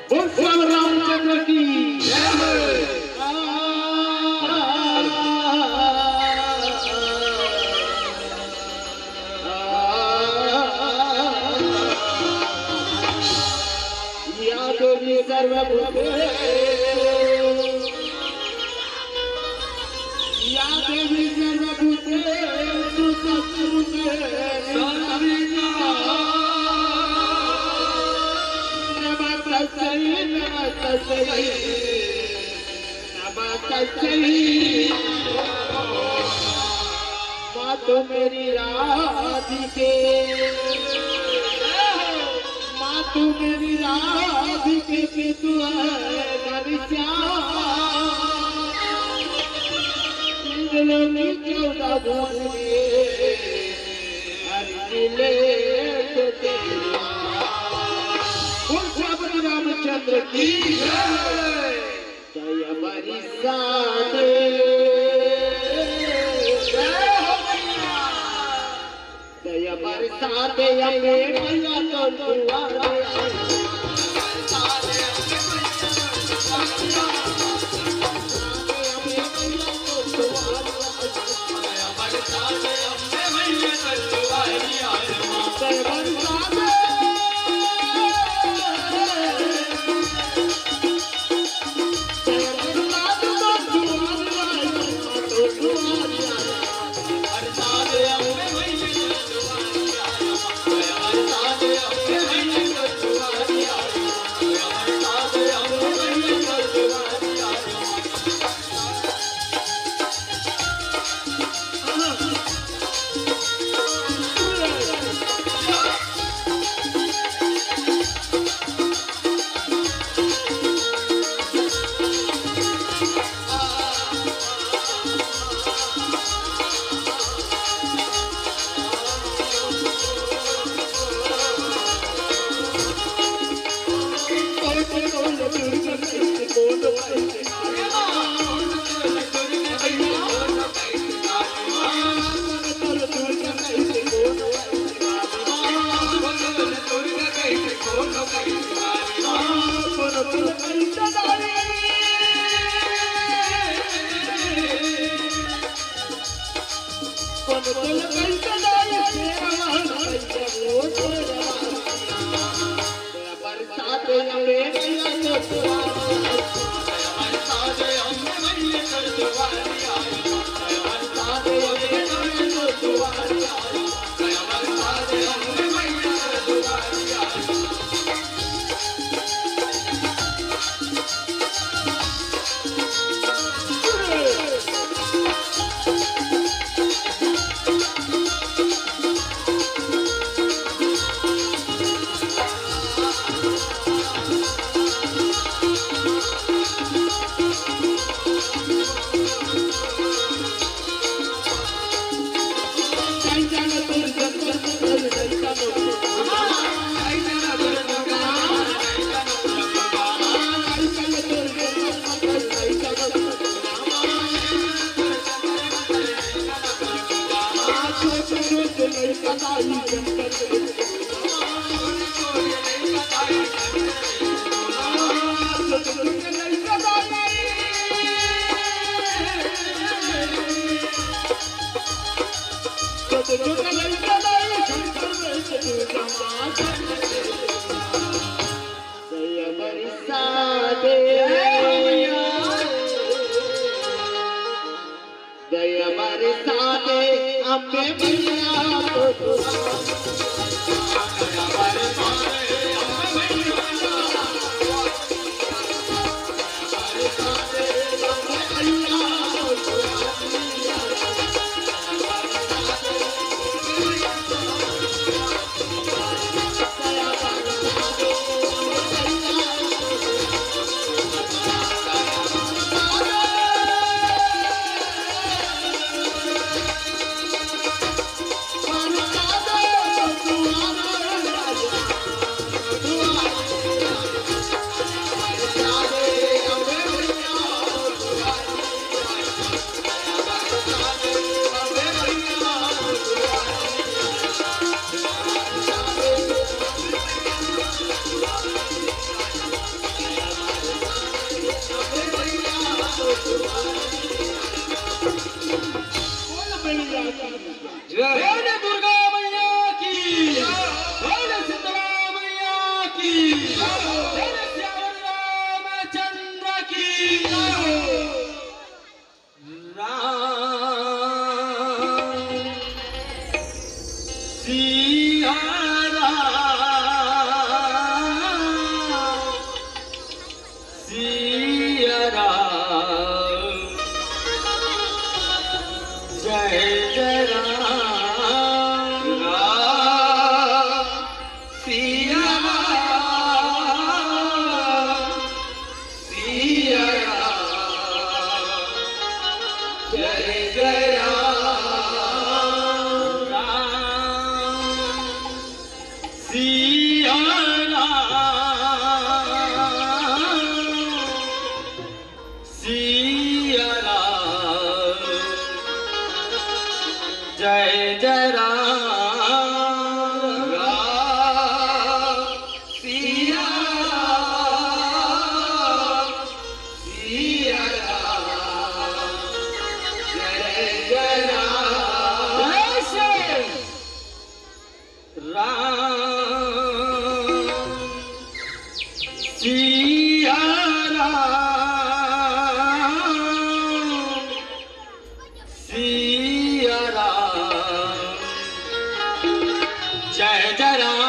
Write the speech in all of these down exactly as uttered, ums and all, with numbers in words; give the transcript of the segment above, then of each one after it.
बोल श्याम रामचंद्र की जय। या देवी सर्वभूतेषु, या देवी सर्वभूतेषु संस्थिता। नमस्तस्यै, नमस्तस्यै, नमस्तस्यै। माँ तू मेरी राधिके, माँ तू मेरी राधिके, पितु है घनश्याम। तीन लोक चौदह भुवन में हरि मिले तो तेरी। बोल श्यामपति रामचंद्र की जय। दया बरसा दे, जय हो मैया। दया बरसा दे अम्बे मैया तो दुआरे। दया बरसा दे, दया बरसा दे, अम्बे मैया। बोल दुर्गा मैया की, बोल शीतला मैया की, बोल सियावर रामचंद्र की। राम सिया राम, सिया राम, जय जय राम। राम सिया राम, सिया राम, जय जय राम। राम सिया राम, सिया राम, जय जय राम। राम सिया राम, सिया राम, जय जय राम। जय श्री राम सिया राम, सिया राम, जय जय राम।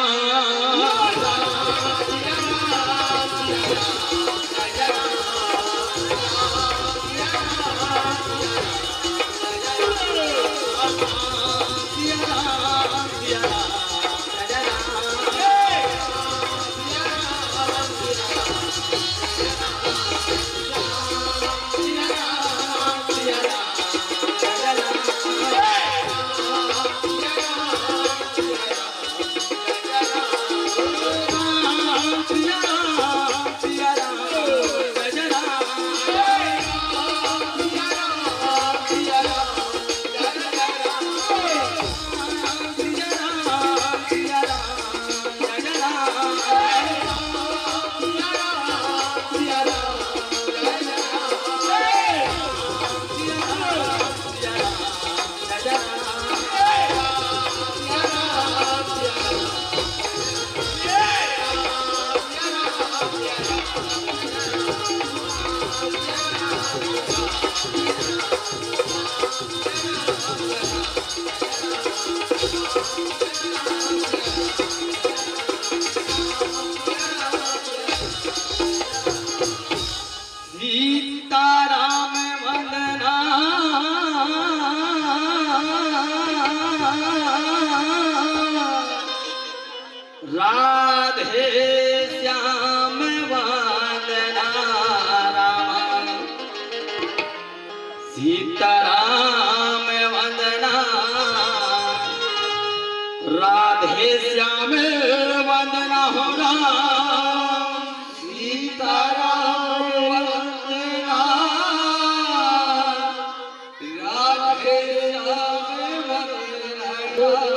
सीताराम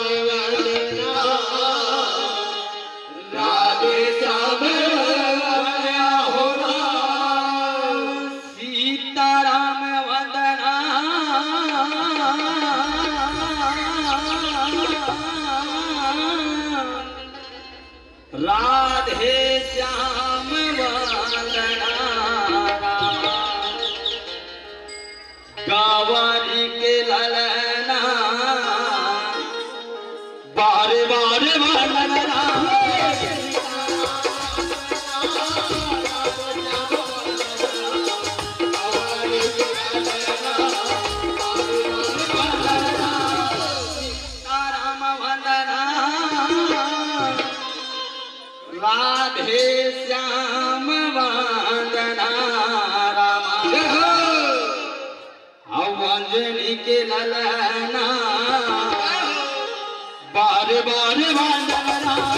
वंदना, राधे श्याम वंदना हो राम। सीताराम वंदना, राधे श्याम वंदना राम। गौरी के ललना, बारे बारे वंदना राम। सीताराम वंदना, राधे श्याम वंदना राम। जय हो। अउ अंजनी के ललना, बार बार वंदना राम।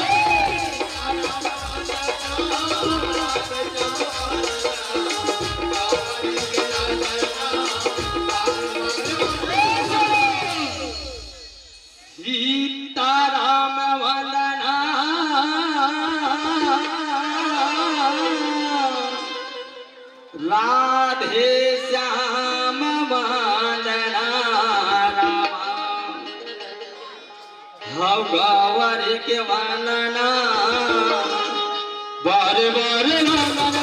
सीताराम वंदना, राधे श्याम वंदना राम। हौ गौरी के वंदना, बार बार वंदना।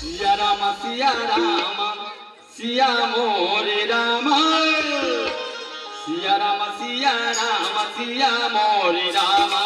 सिया राम, सिया राम, सिया मोरे राम। सिया राम, सिया राम, सिया मोरे राम।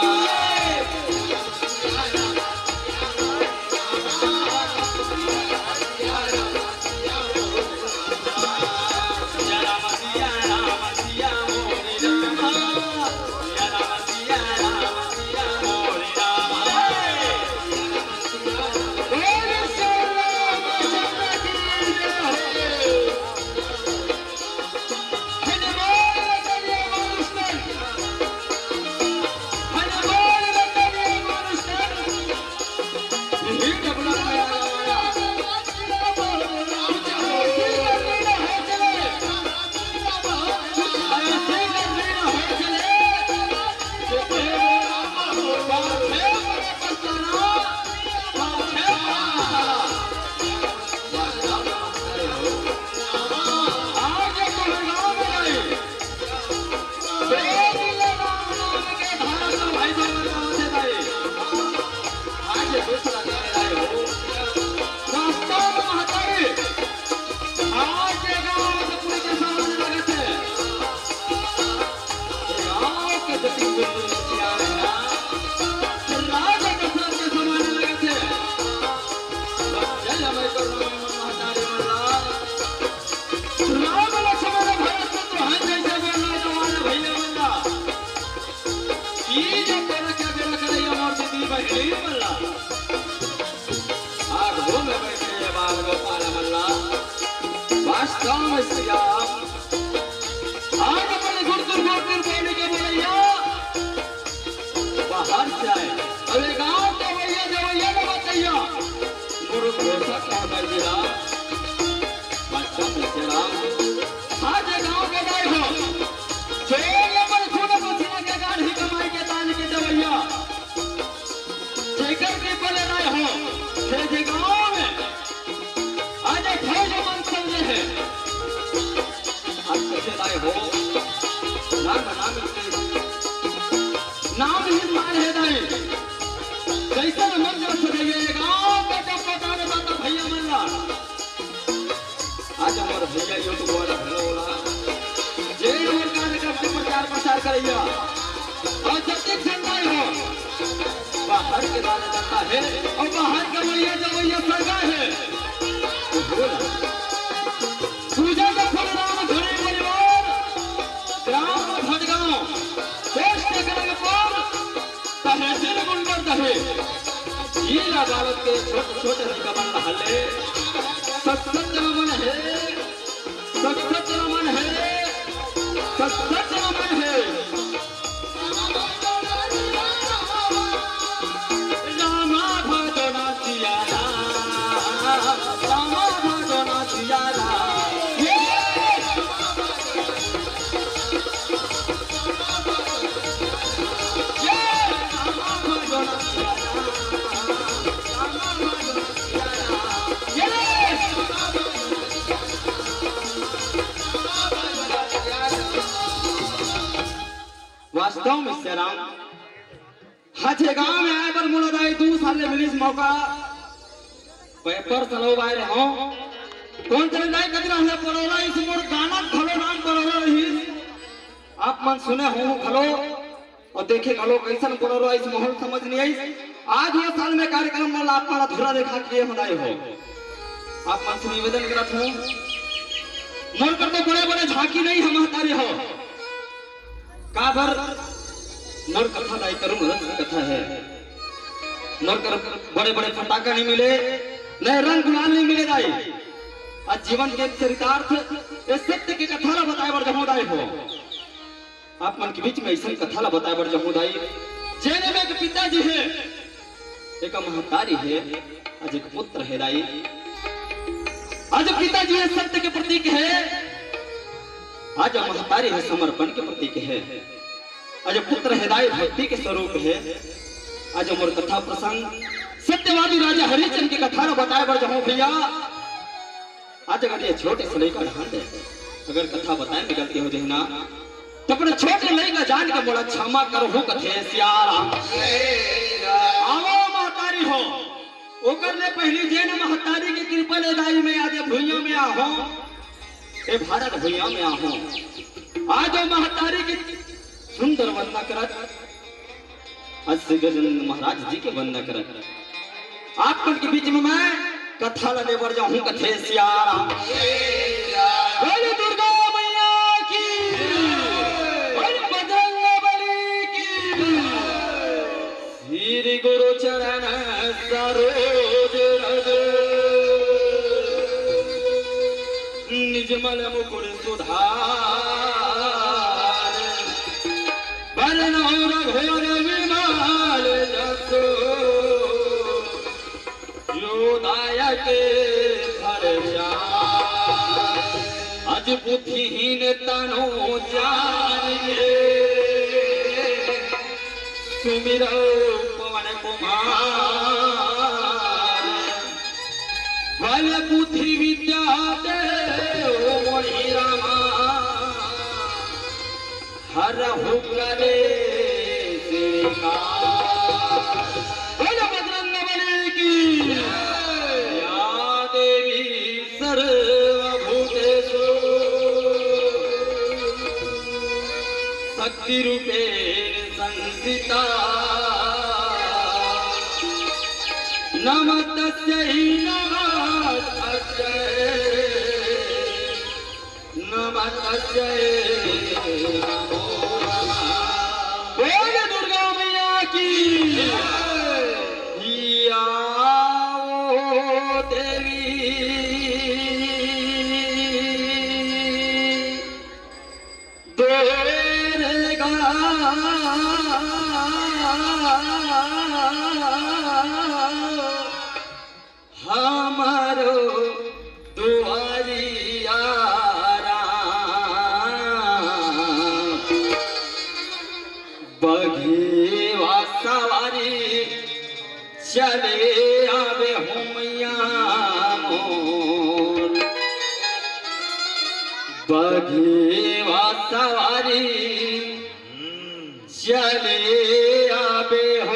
राम लक्ष्मण भरत शत्रुघ्न जैसे बोलना जवान भैया बंदा। ई जे तोरा क्या बेरा करैया मोर दीदी बहिनी मल्ला। आगो में बैठे ये बाल गोपाल मल्ला। वास्तव में श्री राम। आज अपने गुड़ गुड़ गुड़ गुड़ बोली के बोलैया। बाहर से आए। अरे गांव के भैया जवैया ने बतैया। गुरु घोषक का मर गिरा। बच्चा में तेरा। आज ये गांव के दाई हो। चोर ये पर खून पसीना के गाढ़ी कमाई के दान के जवैया। जेकर के बल राय हो। हे जे गांव में। आज फौज मन संग है। आज कैसे दाई हो? नाम, नाम के, नाम ही मान है दाई। जैसा मन का सदैया, ये गांव का जब पता रहता था भैया मल्ला। आज हमारे भैया YouTube वाला भला होला। जे हमारे कार्यक्रम के प्रचार प्रसार करैया। और जब तक झंडा हो, बाहर के वाला जाता है और बाहर का भैया जब भैया सरकार है। तो बोला। तू कालत के छोट छोट लइका मन रहले। सत सत नमन हे, सत सत नमन हे, सत सत नमन हे। रामा भजो ना सिया राम, रामा भजो ना सिया राम। ये वास्तव में सियाराम, आज ये गांव में आए बर मोला दाई दू साल ले मिलिस मौका। पेपर सलोवाए रहे हों। कोन चले दाई कति रहले परोरा इस मोर गाना घलो नाम परोरा रहिस। आप मन सुने हो घलो अउ देखे घलो कइसन परोरा इस माहौल समझ नहीं आइस। आज वो साल में कार्यक्रम वाला आप मन अधूरा देखा के हो दाई हो। आप मन से निवेदन करत हो, मोर कर तो बड़े बड़े झांकी नहीं हम महतारी हो। काबर मोर कथा दाई करुण रस कथा हे। मोर कर बड़े बड़े फटाका नहीं मिले, न रंग गुलाल नहीं मिले दाई। आज जीवन के चरितार्थ ए सत्य के कथा ला बताए बर जहूं दाई हो। आप मन के बीच में अइसन कथा ला बताए बर जहूं दाई। जेने में एक पिताजी हे, एक महतारी हे, आज एक पुत्र हे दाई। आज पिताजी हे सत्य के प्रतीक हे, आज महतारी हे समर्पण के प्रतीक हे। आज पुत्र हे दाई भक्ति के स्वरूप हे। आज मोर कथा प्रसंग सत्यवादी राजा हरिचंद के कथा ला बताए बर जहूं भैया। आज अगर ये छोटे से लइका ढांढे, अगर कथा बताए में गलती हो जाए ना, तो अपने छोटे लइका जान के मोला क्षमा करहू कथे सियाराम। आवो महतारी हो, ओकर ले पहली जेन महतारी के कृपा ले दाई में आज भुइयां में आहों, ए भारत भुइयां में आहों। आज वो महतारी की सुंदर वंदना करत, आज श्री गजानन महाराज जी के वंदना करत, आप मन के बीच में मैं कथा ला लेबर जाहूं कथे सियाराम। बोल दुर्गा मैया की, बोल बजरंग बली की। श्री गुरु चरण सरोज रज, निजमल मुकुर सुधार। बरनउँ रघोर विमल जसु, जो दायक फल चार। अज बुद्धिहीन तनु जान के, सुमिरउ पवन कुमार। बल बुद्धि विद्या देउ मोहि रामा, हरहु कलेस विकार। बोलो बजरंग बली की। या देवी सर्वभूतेषु शक्ति रूपेण संस्थिता। नमस्तस्यै नमस्तस्यै नमस्तस्यै नमो नमः। बोल दुर्गा मैया की। या ओ देवी दुर्गा। हमरो दुआरिया राम। बघेवा सवारी चले आवे हो मैया मोर। बघेवा सवारी चले आबे हो।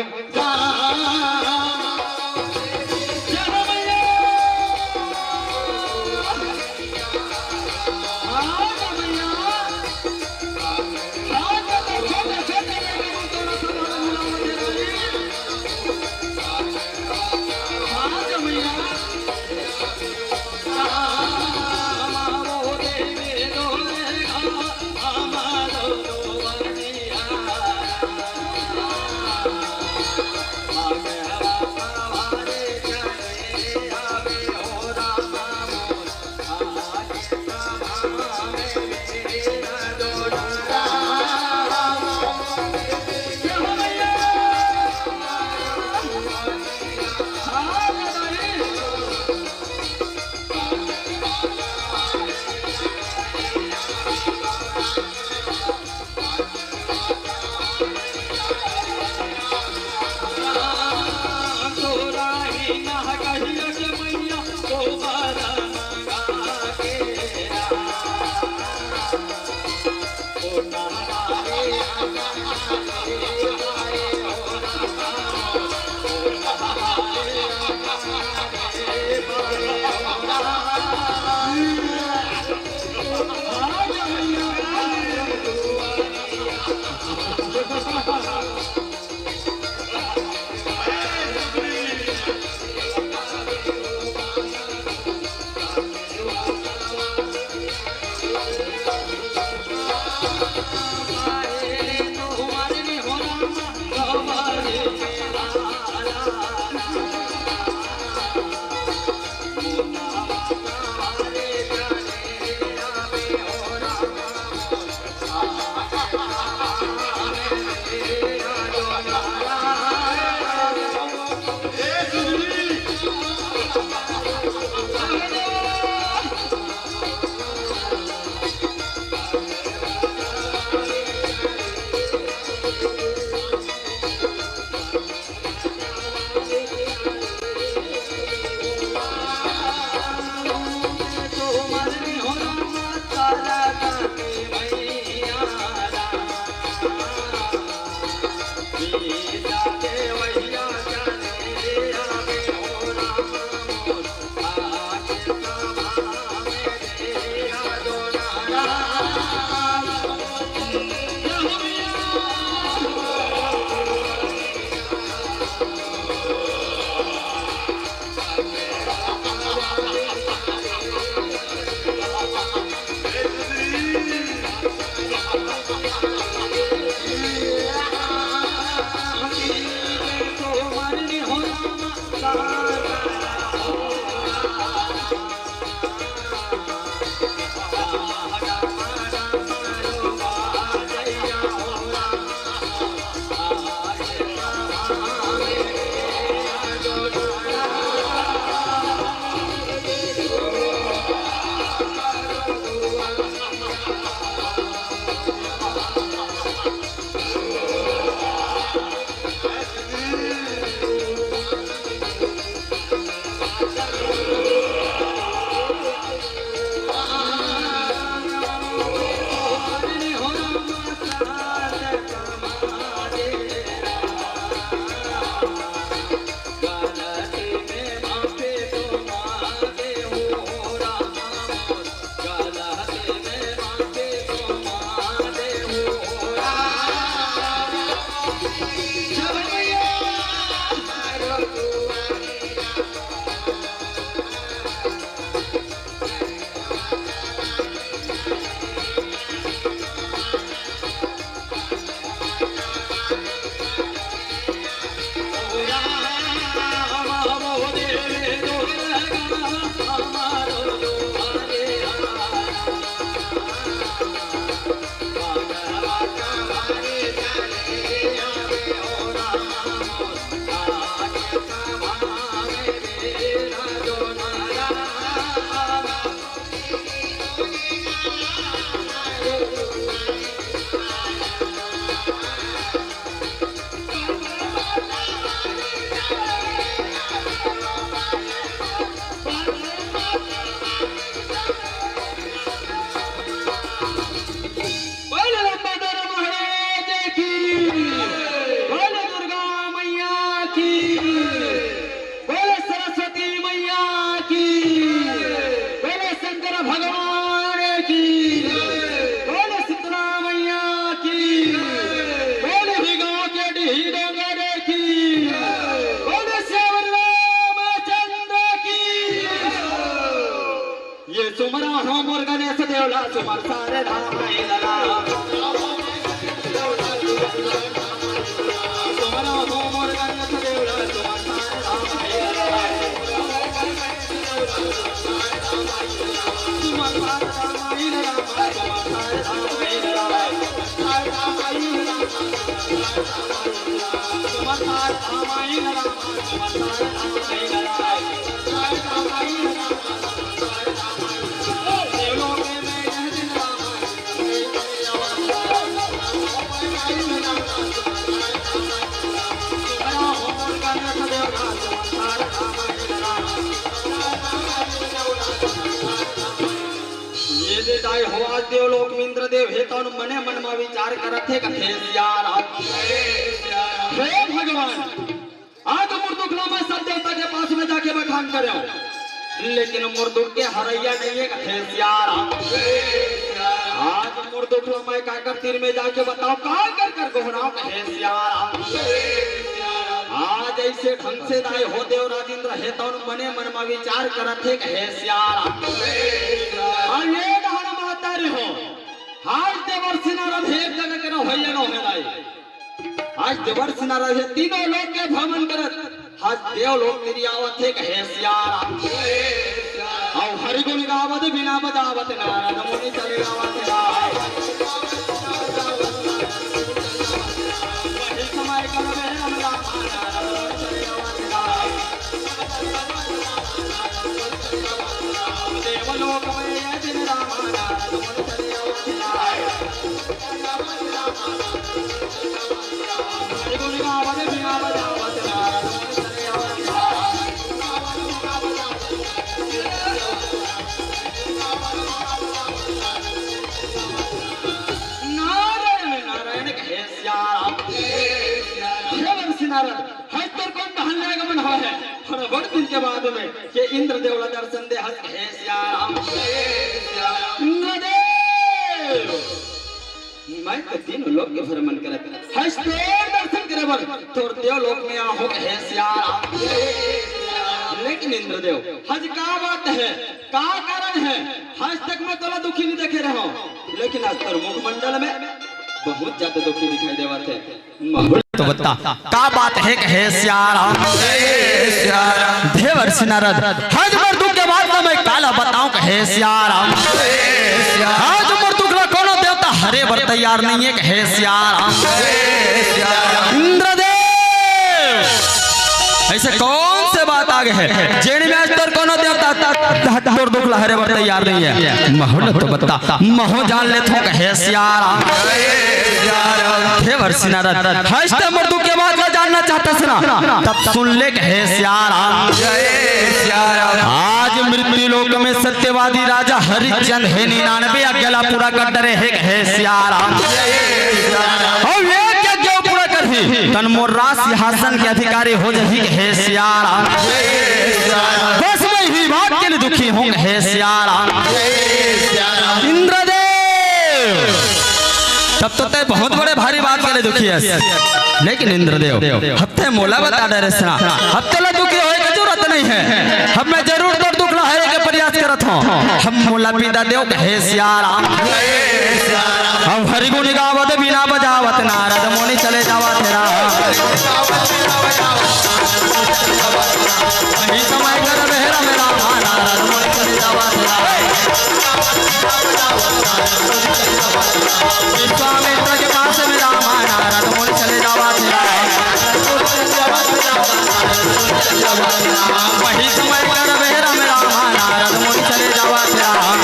ये दे दाई हो, आज देवलोक में इंद्रदेव हे, तउन मने मन मा विचार करत हे, कथे सियाराम। हे भगवान, आज मोर दुख ला मैं सब देवता के पास में जाके बखान करेंव, लेकिन मोर दुख के हरइया नइ हे, कथे सियाराम। आज मोर दुख ला मैं काकर तीर में जाके बतांव, काकर कर गोहरांव, कथे सियाराम। आज अइसे ढंग से दाई हो देवराज इंद्र हे, तउन मने मन मा विचार करत हे, कथे सियाराम। अउ ये डहर महतारी हो, आज देवर्षि नारद एक जगह के रहोइया नोहे दाई। आज देवर्षि नारद हे तीनों लोक के भ्रमण करत, आज देवलोक तिरी आवत हे, कथे सियाराम। अउ हरि गुण गावत बीना बजावत नारद मुनि चले आवत हे। वही समय कर में हम राम नारद मुनि चले आवत हे। देवलोक में ये दिन राम नारद मुनि चले आवत हे। नारायण, नारायण कहे सियाराम। हे वंशी नारद, आज तोर कोन डहन ले आगमन होय हे? बड़ दिन के बाद में ये इंद्रदेव ला दर्शन दे हस, कहे सियाराम। इंद्रदेव, मैं तो तीनों लोक के भ्रमण करत हस, तोर दर्शन करे बर तोर देवलोक में आहों, कहे सियाराम। लेकिन इंद्रदेव, आज का बात हे, का कारण हे? आज तक मैं तोला दुखी नहीं देखे रहों, लेकिन आज तोर मुखमंडल में बहुत ज्यादा दुखी दिखाई देवत हे। तो बता, का बात हे, कहे सियाराम। देवर्षि नारद, आज मोर दुख के बात ला मैं काला बताऊं, कहे सियाराम। आज मोर दुख ला कोनो देवता हरे बर तैयार नहीं हे, कहे सियाराम। इंद्रदेव, अइसे कौन से बात आ गे हे, जेन में आज तोर कोनो देवता त-, त-, तोर दुख ला हरे बर तैयार नहीं हे? महूं ल तो बता, महूं जान लेथों, कहे सियाराम। देवर्षि नारद, आज तैं मोर दुख के बात ला जानना चाहत हस ना, तब सुन ले, कहे सियाराम। आज मृत्यु लोक में सत्यवादी राजा हरिश्चंद्र हे निन्यानवे यज्ञ ला पूरा कर डरे हे, कहे सियाराम। अउ एक यज्ञ पूरा करही, तब मोर राज सिंहासन के अधिकारी हो जाही, कहे सियाराम। बस मैं इही बात के लिए दुखी हूँ, कहे सियाराम। इंद्रदेव, तब तो तैं बहुत बड़े भारी बात के लिए दुखी हस। लेकिन इंद्रदेव, अब तैं मोला बता डरेस ना, अब तोला दुखी होय के जरूरत नहीं हे। अब मैं जरूर तोर दुख ला हरे के प्रयास करत हूँ। अब मोला पीदा देव, कहे सियाराम। अब हरि गुण गावत बीना बजावत नारद मुनि चले जावत हे राम। वही समय कर में राम नारद मुनि चले जावत हे राम। विश्वामित्र के पास में राम नारद मुनि चले जावत हे राम। वही समय कर में राम नारद मुनि चले जावत हे राम।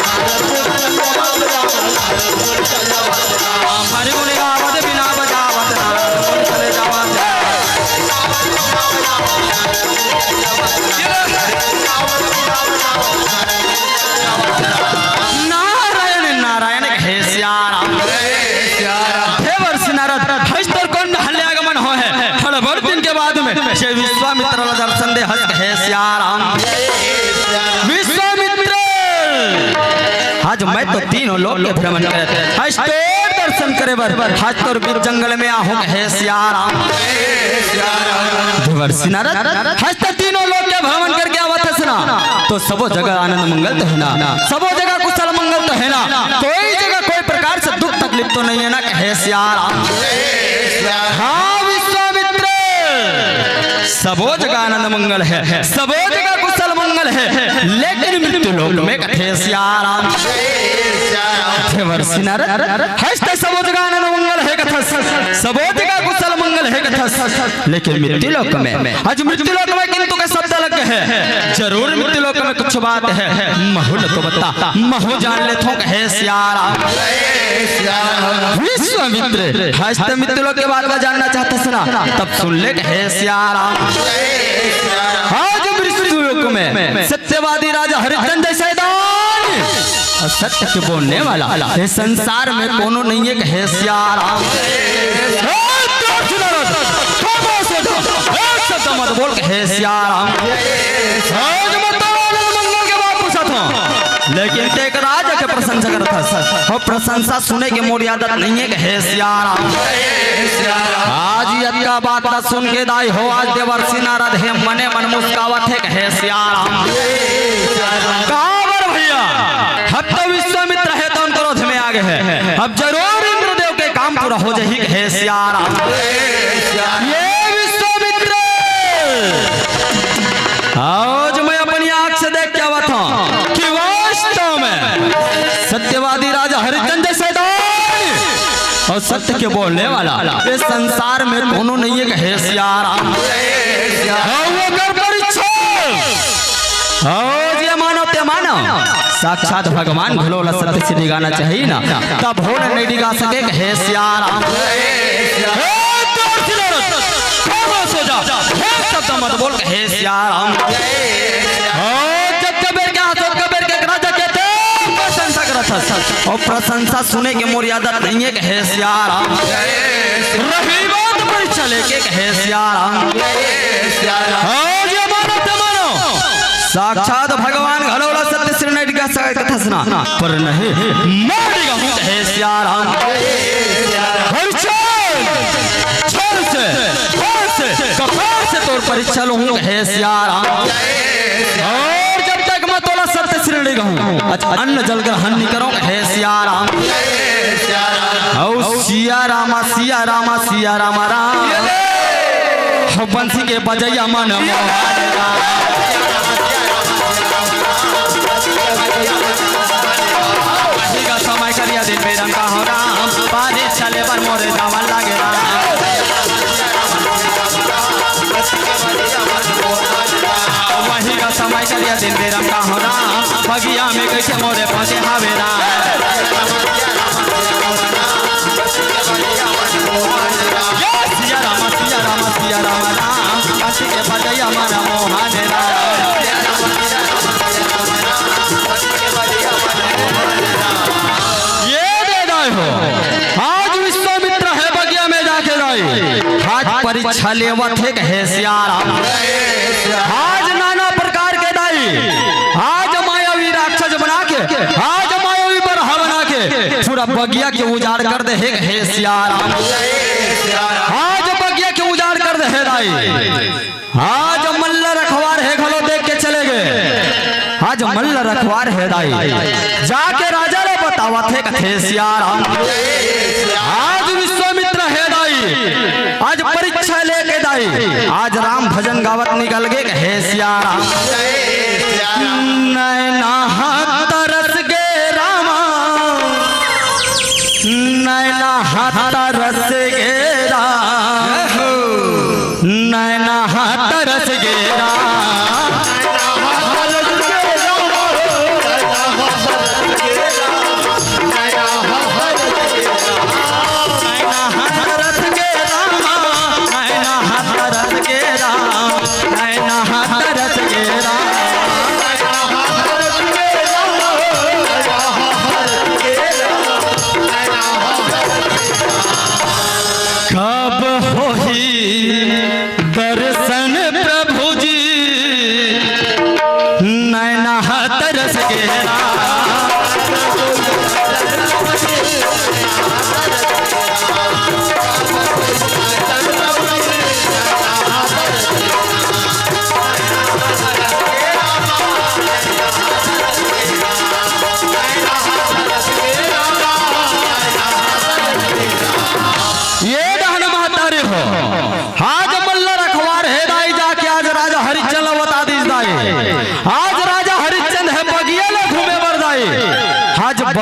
हरि गुण गावत बीना बजावत नारद मुनि चले जावत हे राम। नारायण, नारायण कहे सियाराम। देवर्षि नारद, आज तोर कोन डहन ले आगमन होय हे? बड़ दिन के बाद में ये विश्वामित्र ला दर्शन दे हस, कहे सियाराम। विश्वामित्र, आज मैं तो तीनों लोक के भ्रमण करत, आज तोर दर्शन करे बर, आज तोर बीच जंगल में आहों, कहे सियाराम। देवर्षि नारद, आज तो तीनों लोक के भ्रमण करके आवत हस ना, तो सबो जगह आनंद मंगल तो हे ना, सबो जगह कुशल मंगल तो हे ना, तो तो नहीं है ना, कहे सिया राम। हाँ विश्वामित्र, सबो जगह आनंद मंगल है, सबो जगह कुशल मंगल है, लेकिन मृत्यु लोक में कथे सिया राम। देवर्षि नारद, हस्त सबो जगह आनंद मंगल है कथस, सबो जगह कुशल मंगल है कथस, लेकिन मृत्यु लोक में, आज मृत्यु लोक में किंतु के शब्द लग है। जरूर मृत्यु लोक में कुछ बात है, महू ल तो बता, महू जान लेथों, कहे सिया राम। विश्वामित्र, आज तो मृत्यु लोक के बात ला जानना चाहथस ना, तब सुन ले, कहे सिया राम। आज मृत्यु लोक में सत्यवादी राजा हरिचंद जैसे दानी और सत्य के बोलने वाला ये संसार में कोनो नहीं है, कहे सिया राम। ए, दर्शनार्थ, खामोश हो जा, एक शब्द मत बोल, कहे सिया राम। आज मैं तो आनंद मंगल के बात पूछत हूँ, लेकिन ते एक राजा के प्रशंसा करत हस। हो, प्रशंसा सुने के मोर आदत नहीं है, कहे सिया राम। आज अतका बात ला सुन के दाई हो, आज देवर्षि नारद हे मने मन मुस्कावत हे, कहे सिया राम। काबर भैया, हत्ता विश्वामित्र हे तो क्रोध में आ गए हैं। अब जरूर इंद्रदेव के काम पूरा हो जाही, कहे सिया राम। ये विश्वामित्र, आज मैं अपनी आंख से देख के आवत हूँ कि वास्तव में सत्यवादी राजा हरिचंद जैसे दानी और सत्य के बोलने वाला ये संसार में कोनो नहीं है, कहे सिया राम। हाँ, वो कर परीक्षा। हाँ, जे मानो ते मानो, साक्षात भगवान घलो ला सत्य से डिगाना चाहिए ना, तब हो नहीं डिगा सके, कहे सिया राम। हे दर्शनार्थ, खामोश हो जा, हे शब्द मत बोल, कहे सिया राम। ओ, जब जब बेर के हाथ, जब जब बेर के राजा के ते प्रशंसा करत हस। और प्रशंसा सुने के मोर आदत नहीं है, कहे सिया राम। रही बात परीक्षा लेके, कहे सिया राम। हाँ, जे मानो ते मानो, साक्षात भगवान घलो ला सत्य श्री नहीं कह सकत हस ना, पर नहीं, मैं डिगाहूँ, कहे सिया राम। हर छल, छल से, छल से, कपाल से तोर परीक्षा लूँ, कहे सिया राम। और जब तक मैं तोला सत्य श्री नहीं कहूँ, अच्छा, अन्न जल ग्रहण नहीं करूँ, कहे सिया राम। हौ सिया रामा, सिया रामा, सिया रामा राम। हौ बंसी के बजैया मन मोहन राम। वही का समय करिया दिन में रंगा हो राम। बारिश चले पर मोरे जावन लागे राम। वही का समय करिया दिन में रंगा हो राम। बगिया में कैसे मोरे पहुँचे हावे राम। या सिया राम, सिया राम, सिया राम राम। हंसी के बजैया मन मोहन राम। ये दे दाई हो, आज विश्वामित्र हे बगिया में जाके दाई, आज परीक्षा लेवत हे, कहे सिया राम। आज नाना प्रकार के दाई, आज मायावी राक्षस बना के, आज मायावी बरहा बना के पूरा बगिया के उजाड़ कर दे हे, कहे सिया राम। आज बगिया के उजाड़ कर दे हे दाई। आज मल्ल रखवार हे घलो देख के चले गए। आज मल्ल रखवार हे दाई, जाके राजा ला बतावत हे, कथे सिया राम। आज विश्वामित्र हे दाई, आज परीक्षा लेके दाई, आज राम भजन गावत निकल गे, कहे सिया राम। नैना हाथ तरस गे रामा, नैना हाथ तरस गे राम। नैना हाथ तरस गे राम। नैना हाथ तरस गे राम। नैना हाथ तरस गे राम। नैना हाथ तरस गे राम। कब होही दर्शन प्रभु जी,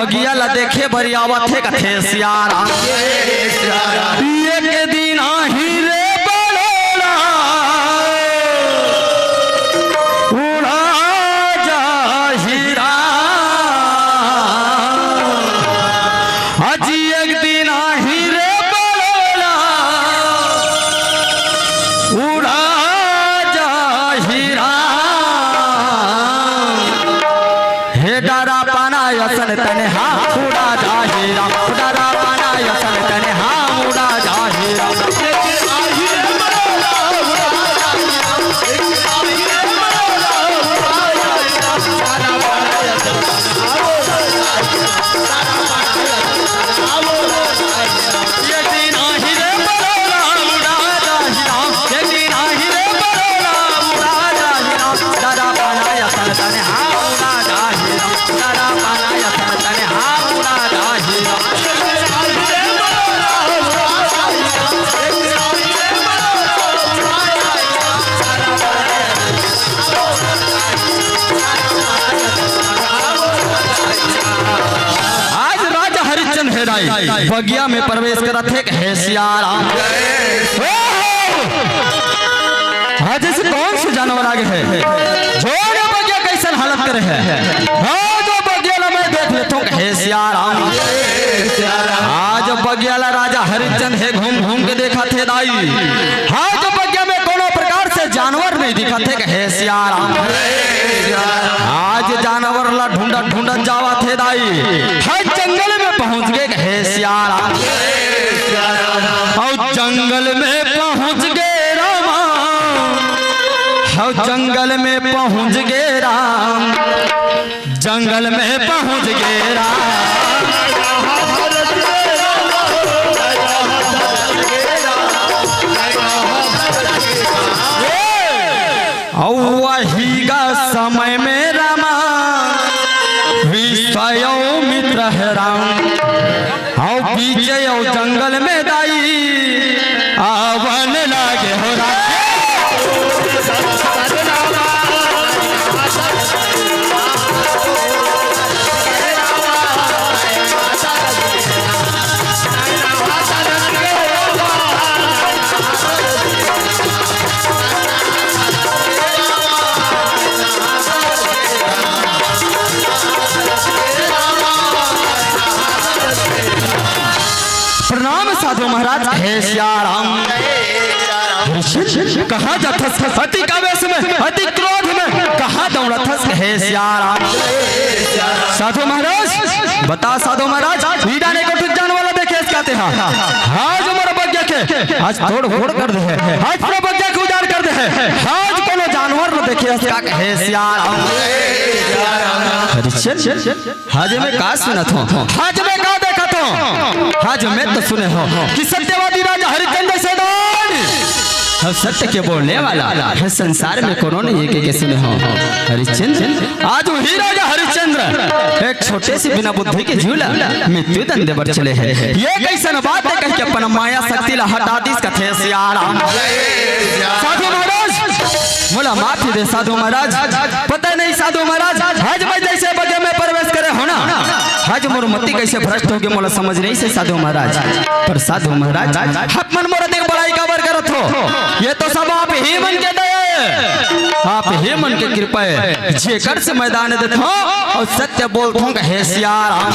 बगिया ला देखे बर आवत हे कथे सियाराम। एक दिन आही रे बड़ोला, उड़ा जाही राम। आज एक दिन आही रे बड़ोला, उड़ा जाही राम। हे डरा पाना असन तने हा उड़ा जाही राम, डरा पाना असन तने हा उड़ा जाही राम। आज राजा हरिश्चंद्र हे दाई बगिया में प्रवेश करत हे, हे सियाराम। ओ हो! आज ऐसे कौन से जानवर आ गए हैं? जो ये बगिया कैसन हालत करे है? हाँ, जो बगिया ला मैं देख लेथों, हे सियाराम। आज बगिया ला राजा हरिश्चंद्र हे घूम घूम के देखत हे दाई। आज बगिया में कोनो प्रकार से जानवर नहीं दिखत हे, हे सियाराम। आज जानवर ला ढूंढत ढूंढत जावत हे दाई। हर जंगल में पहुंच गे, हे सियाराम। अउ जंगल में पहुंच गे रामा, अउ जंगल में पहुंच गे राम, जंगल में पहुंच गे राम। अउ वही गा समय में रामा, विश्वामित्र हे राम। अउ बीच अउ जंगल में दाई आवन लागे हो राम। प्रणाम साधु महाराज, हे सियाराम। हरिश्चंद्र, कहाँ जाथस? अति कावेश में, अति क्रोध में, कहाँ दौड़त हस, हे सियाराम? साधु महाराज, बता साधु महाराज, ईडा ने कठुत जानवर ला देखे हस का तेहा? आज मोर बगिया के आज तोड़ फोड़ कर दे हे, आज पूरा बगिया के उजाड़ कर दे हे, आज कोनो जानवर ला देखे हस का, हे सियाराम? हरिश्चंद्र, आज मैं का सुनत हों? आज मैं का देखत हों? आज मैं तो सुने हों कि सत्यवादी राजा हरिश्चंद्र जैसे दान, हम सत्य के बोलने वाला है, संसार में कोनो नहीं है के, के सुने हों। हरिश्चंद्र, आज वही राजा हरिश्चंद्र एक छोटे से बिना बुद्धि के जीव ला मृत्यु दंड देबर चले हे। ये कैसन बात हे कह के अपन माया शक्ति ला हटा दिस कथे सियाराम। साधु महाराज, मोला माफी दे साधु महाराज, पता नहीं साधु महाराज, आज मैं जैसे बगिया में प्रवेश करे हों ना, आज मोर मति कैसे भ्रष्ट होगे मोला समझ नहीं से साधु महाराज। पर साधु महाराज, आप मन मोर देख बड़ाई काबर करत हो? ये तो सब आप ही मन के दया हे, आप ही मन के कृपा हे, जेकर से मैं दान देत हों अउ सत्य बोलत हों, हे सियाराम।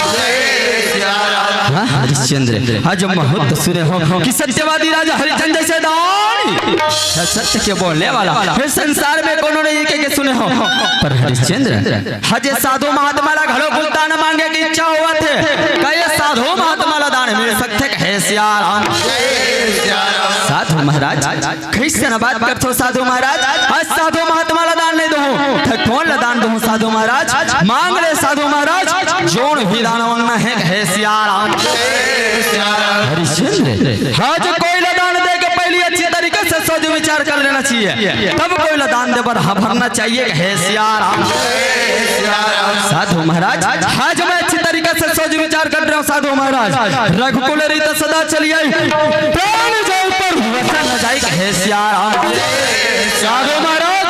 हाँ, हरिश्चंद्र, आज महूँ तो सुने हों कि सत्यवादी राजा हरिश्चंद्र जैसे दानी, सत्य के बोलने वाला, हे संसार में कोनो नहीं के, के सुने हों। पर हरिश्चंद्र, आज साधु महात्मा ला घलो कुछ दान मांगे के इच्छा होवत हे, का ये साधु महात्मा ला दान मिल सकथे, हे सियाराम? साधु महाराज, कैसन बात करथो साधु महाराज? आज साधु महात्मा ला दान नहीं दूँ, त कोन ला दान दूँ साधु महाराज? मांग ले साधु महाराज, जोन भी दान मांगना हे, हे सियाराम। हरिश्चंद्र, आज कोई ला दान दे के पहली अच्छी तरीके से सोच विचार कर लेना चाहिए, तब कोई ला दान देबर हबरना चाहिए, हे सियाराम। साधु महाराज, आज मैं अच्छी तरीके से सोच विचार कर रहा हूँ साधु महाराज। रघुकुल रीत सदा चली आई, प्राण जाए पर वसन न जाए, हे सियाराम। साधु महाराज,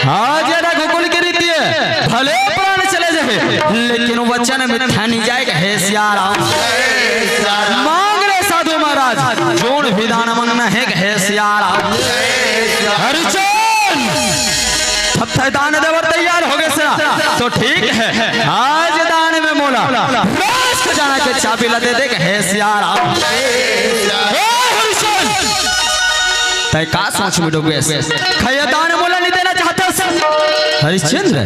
आज ये रघुकुल की रीति हे, भले प्राण चले जाए, लेकिन वचन मिथ्या नहीं जाय, कहे सियाराम। मांग ले साधु महाराज, जोन भी दान मंगना हे, कहे सियाराम। हरिचंद, अब तैं दान देबर तैयार हो गे से ना, तो ठीक है, आज दान में मोला राज खजाना के चाबी ला दे दे, कहे सियाराम। ए हरिचंद, तैं का सोच में डूबे हस? का ये दान मोला नहीं देना चाहत हस? हरिश्चंद्र,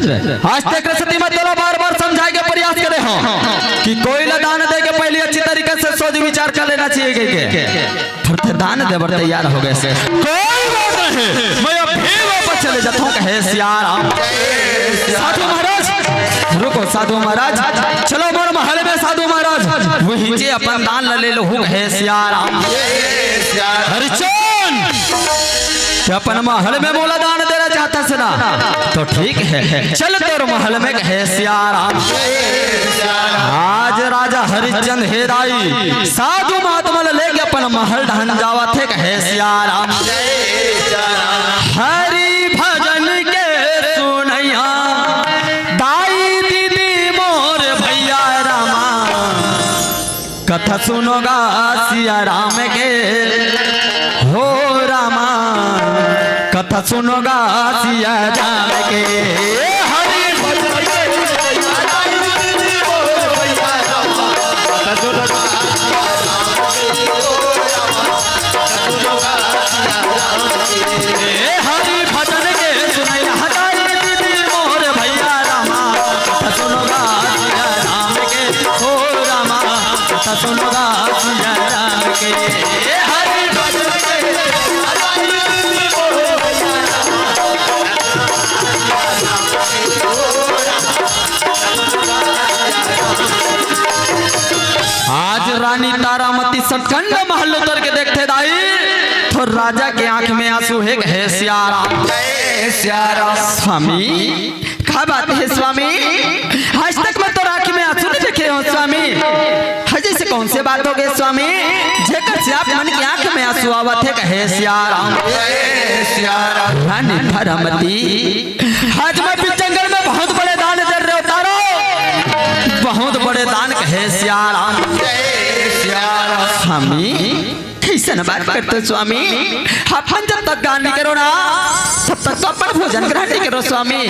आज तक रसती मैं तोला बार-बार समझाय के प्रयास करे हंव कि कोई ला दान दे के पहले अच्छी तरीका से सोच विचार कर लेना चाहिए, कह के। पर तैं दान देबर तैयार हो गे हस। कोई बात नहीं, मैं अभी वापस चले जात हंव, कहे सियाराम। साधु महाराज, रुको साधु महाराज, चलो मोर महल में साधु महाराज, वहीं से अपन दान ला ले लूं, कहे सियाराम। हरिचंद, तैं अपन महल में मोला दान देना चाहत हस ना, तो ठीक है, चल तोर महल में, कहे सियाराम। आज राजा हरिश्चंद हे दाई साधु महात्मा ला लेके अपन महल डहन जावत हे, कहे सियाराम। हरि भजन के सुनइया दाई दीदी मोर भैया रामा, कथा सुनोगा सियाराम के, हो रामा, कथा सुनोगा सियाराम के। हरि भजन के सुनइया दाई दीदी मोर भैया रामा, कथा सुनोगा सियाराम के, हो रामा, कथा सुनोगा सियाराम के। ए हरि भजन के सुनइया दाई दीदी मोर भैया रामा, कथा सुनोगा सियाराम के, हो रामा, कथा सुनोगा सियाराम के। ए हरि भजन के सुनइया दाई दीदी मोर भैया रामा, आज रानी तारामती सटकंड महल उतर के देखथे दाई, तो राजा के आंख में आंसू हे, कहे सियाराम। जय सियाराम। स्वामी, का बात हे स्वामी? आज तक मैं तोर आंख में आंसू नहीं देखे हंव स्वामी। हाँ, जैसे कौन से बात हो गे स्वामी, जेकर से आप मन के आंख में आंसू आवत हे, कहे सियाराम। जय सियाराम। रानी तारामती, आज मैं बीच जंगल में बहुत बड़े दान दे रहे हंव तारो, बहुत बड़े दान, कहे सियाराम। जय सियाराम। स्वामी, कइसन बात करत हो स्वामी? अपन जब तक दान नहीं करो ना, तब तक तो अपन भोजन ग्रहण नहीं करो स्वामी।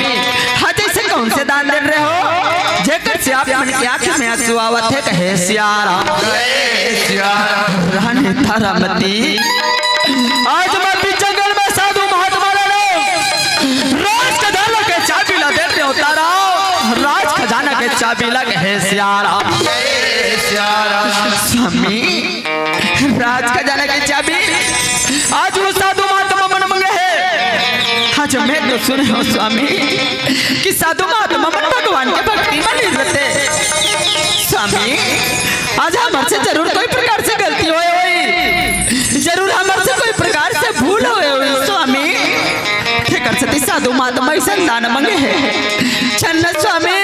हाँ, जैसे कौन से दान दे रहे हो, जेकर से आप मन के आंख में आंसू आवत हे, कहे सियाराम। जय सियाराम। रानी तारामती, आज मैं भी जंगल में साधु महात्मा ला राज खजाना के चाबी ला दे रहे हंव तारा, राज खजाना के चाबी ला, कहे सियाराम। जय सियाराम। स्वामी, राज खजाना के चाबी आज वो साधु महात्मा मन मंगे हे। आज मैं तो सुने हंव स्वामी कि साधु महात्मा मन भगवान के भक्ति में लीन रहिथे। स्वामी, आज हमर से जरूर कोई प्रकार से गलती होय होही, जरूर हमर से कोई प्रकार से भूल होय होही स्वामी। तेकर सेती साधु महात्मा अइसन दान मंगे हे। चल न स्वामी,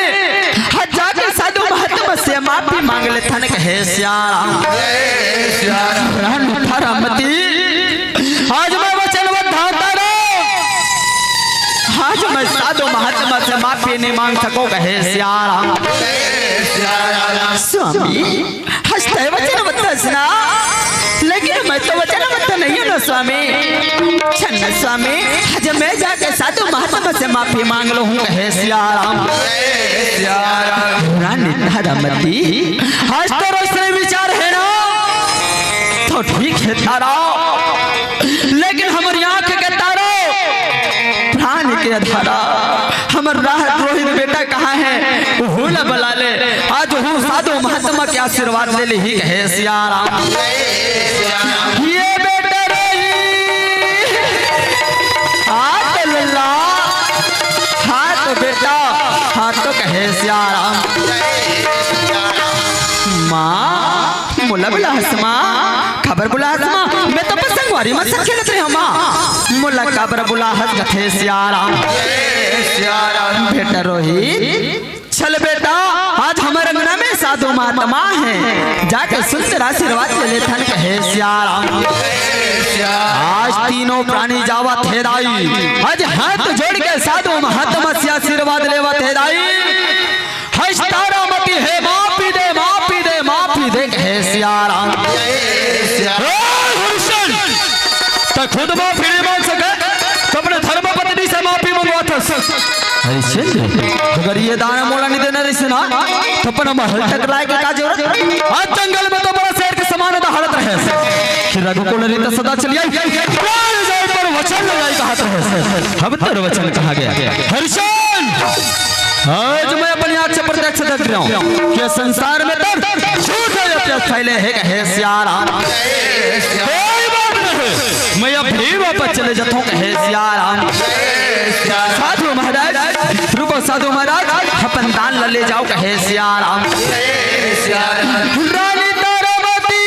हट जाके साधु महात्मा से माफी मांग लेथन, कहे सियाराम। जय सियाराम। रानी तारामती, आज मैं वचनबद्ध हंव तारा, आज मैं साधु महात्मा से माफी नहीं मांग सकंव, कहे सियाराम। जय सियाराम। स्वामी, आज तैं वचनबद्ध हस ना, लेकिन मैं तो वचनबद्ध नहीं हंव ना स्वामी। चल ना स्वामी, आज मैं जाके साधु महात्मा से माफी मांग लूं, कहे सियाराम। रानी तारामती, आज तोर अइसने विचार हे ना, तो ठीक हे तारा, लेकिन हमर आंख के तारा, प्राण के अधारा, हमर राह रोहित बेटा कहां हे? ओहू ला बला ले। आज ओहू साधु महात्मा के आशीर्वाद ले लेही, कहे सियाराम। ये बेटा रोहित, हाथ लल्ला, हाथ बेटा, हाथ तो कहे सियाराम। माँ, मोला बुलाहस माँ, काबर बुलाहस माँ? मैं तो बस संगवारी मन संग खेलत रहेंव माँ। मोला काबर बुलाहस कथे सियाराम। बेटा रोहित, चल बेटा, आज हमर अंगना में साधु महात्मा हे, जाके सुंदर आशीर्वाद ले लेथन कहे सियाराम। आज तीनों प्राणी जावत हे दाई, आज हाथ जोड़ के साधु महात्मा से आशीर्वाद लेवत हे दाई। हस तारामती हे, माफी दे, माफी दे, माफी दे, कहे सिया राम। हे हरिचंद, त खुद माफी नहीं मांग सके, त अपने धर्म पत्नी से माफी मंगवाथस। हरिचंद, अगर ये दाना मोला नहीं देना रहिस ना, त अपन महल तक लाए के का जरूरत? आज जंगल में तो बड़ा शेर के समान दहाड़त रहे कि रघुकुल रीत सदा चली आई, प्राण जाए पर वचन न जाए कहत रहे। अब तोर वचन कहाँ गया? हरिचंद, आज मैं अपनी आँख से प्रत्यक्ष देख रहा हूँ कि संसार में तो झूठ है, प्यास फैले है, कहे सिया राम। कोई बात नहीं, मैं अब भी वापस चले जाता हूँ, कहे सिया राम। साधु महाराज, रुको साधु महाराज, अपन दान ला ले जाओ, कहे सिया राम। रानी तारामती।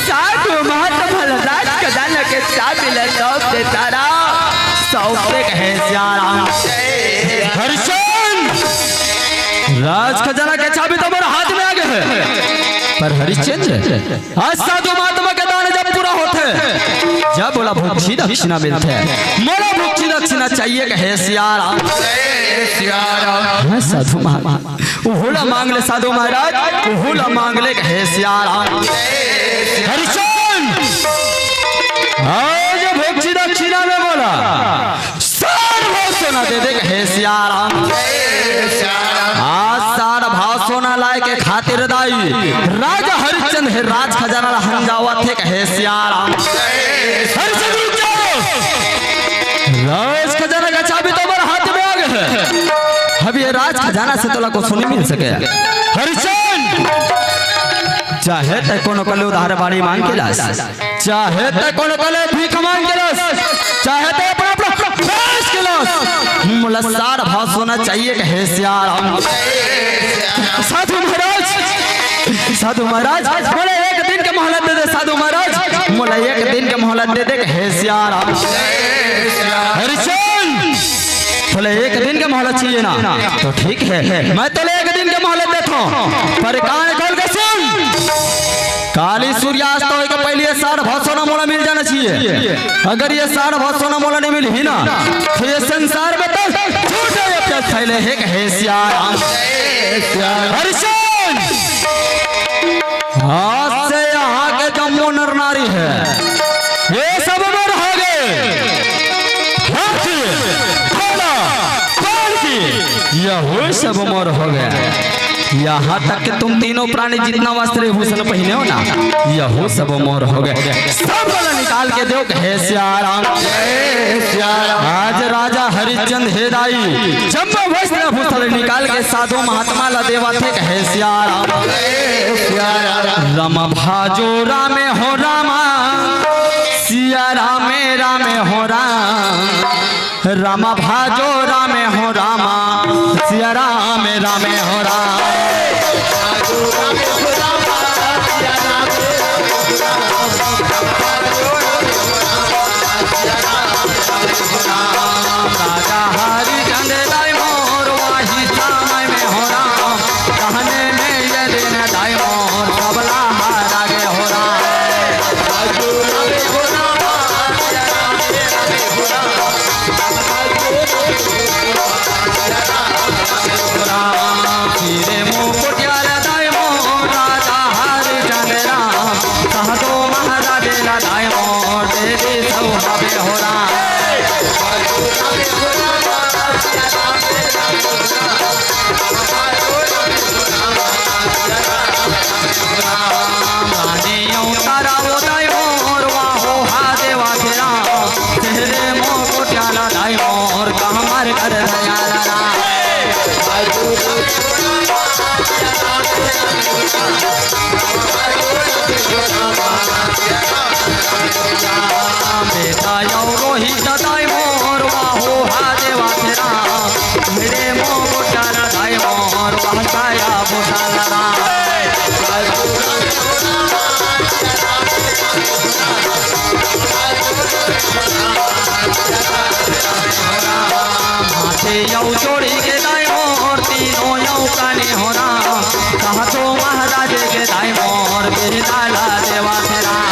साधु महात्मा ला राज खजाना के चाबी ला सौंप दे तारा, सौंप दे, कहे सिया राम। हरिचंद, राज खजाना के चाबी तो मोर हाथ में आ गए है, पर हरिचंद, आज साधु महात्मा के दान जब पूरा होथे, जब मोला भोगची दक्षिणा मिलथे, मोला भोगची दक्षिणा चाहिए, कहे सिया राम। हाँ साधु महात्मा, ओहू ला मांग ले साधु महाराज, ओहू ला मांग ले, कहे सिया राम। हरिचंद, आज भोगची दक्षिणा में मोला साठ भाव सोना दे दे, कहे सिया राम। आज साठ भाव सोना लाए के खातिर दाई राजा हरिचंद हे राज खजाना ला हंजावत हे, कहे सिया राम। हरिचंद रुक जाओ, राज खजाना का चाबी तो मोर हाथ में आ गए है। अब ये राज खजाना से तोला कुछ नहीं मिल सके। हरिचंद, चाहे ते कोनो कले उधार बाड़ी मांग के लास, चाहे ते कोनो कले भीख मांग के लास, चाहे ते अपना, अपना पेश के लास, मोला साठ भाव सोना चाहिए, कहे सिया राम। साधु महाराज, साधु महाराज, मोला एक दिन के मोहलत दे दे, साधु महाराज, मोला एक दिन के मोहलत दे दे, कहे सिया राम। हरिचंद, तोला एक दिन के मोहलत चाहिए ना, तो ठीक है, मैं तोला एक दिन के मोहलत देथों, पर कान खोल के सुन, काली सूर्यास्त होए के पहले ये साठ भाव सोना मोला मिल जाना चाहिए। अगर ये साठ भाव सोना मोला नहीं मिलही ना, तो ये संसार में तो झूठ है, ये प्यास फैले है, कहे सिया राम। हरिचंद, आज से यहाँ के जम्मो नर नारी है, ये सब मोर हो गए। हाथी, घोड़ा, पालकी, यहू सब मोर हो गए। यहाँ तक कि तुम तीनों प्राणी जितना वस्त्र भूषण पहने हो ना, यहू सब मोर हो गए। सब ला निकाल के देव, कहे सिया राम। आज राजा हरिचंद हे दाई जम्मो वस्त्र भूषण निकाल के साधु महात्मा ला देवा थे, कहे सिया राम। राम भाजो रामे हो रामा, सिया रामे रामे हो राम। राम भाजो रामे हो रामा, सिया रामे रामे हो राम। राजा हरिचंद दाई मोर वाही समय में हो राम, कहने में ये दिन दाई मोर सबला हारा गे हो राम। राम, सिरे मुकुट यार दाई मोर राजा हरिचंद राम, कहतो महाराज ला दाई मोर दे दे सौ हबे हो राम। रानी यौ तारा उदय मोर वाहो हा देवा के राम, तेरे मोको प्याला दाई मोर कहमर कर दयाला राम। बेटा यौ रोहित दाई मोर वाहो हा देवा के राम, मेरे मोको प्याला दाई मोर वहसाया बोसाला राम। माथे यौ जोड़ी के दाई मोर तीनों यौ काने हो राम, कहतो महाराज के दाई मोर बिरदाला देवा के राम।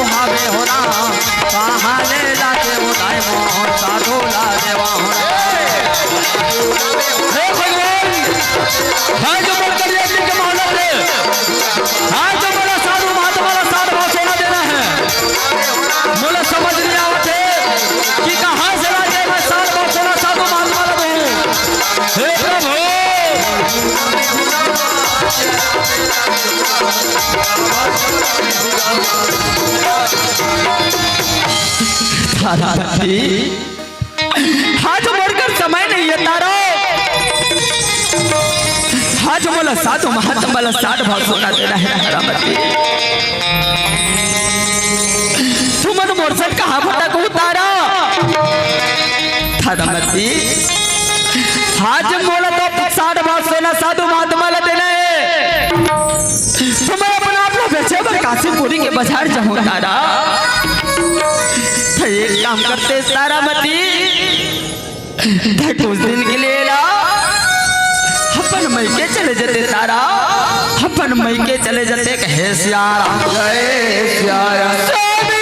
हावे हो राम, कहाँ ले जाके उदाय मोहन साधु ला देवा हो राम। हे भगवान, हाथ जोड़ कर ये के मानव रे, हाथ जो मोला साधु महात्मा ला साठ भाव सोना देना है, मोला समझ नहीं आवत है कि कहाँ से लाके मैं साठ भाव सोना साधु महात्मा ला दूँ। हे प्रभु, तारामती, आज मोर कर समय नहीं है तारा। आज मोला साधु महात्मा ला साठ भाव सोना देना है तारामती। तुमन मोर से कहाँ भटकहू तारा? तारामती, आज मोला तो साठ भाव सोना साधु महात्मा ला देना है। तो मैं अपन आप ला बेचे बर काशीपुरी के बाजार जाहूँ तारा। तो एक काम करते तारामती, तो कुछ दिन के लिए ला अपन मइके चले जाते तारा, अपन मइके चले जाते। कहे सिया राम, जय सिया राम। स्वामी।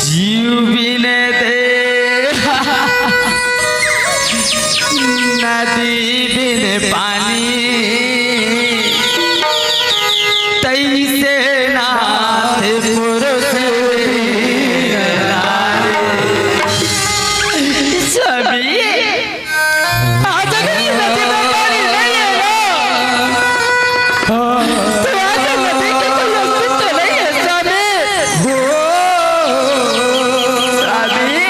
जीव बिन दे नदी बिन पानी, तैसे नाथ पुरुष बिन नारी। स्वामी, आज अगर ये नदी में पानी नहीं है ना, तो आज नदी के कोई अस्तित्व नहीं है, स्वामी। स्वामी,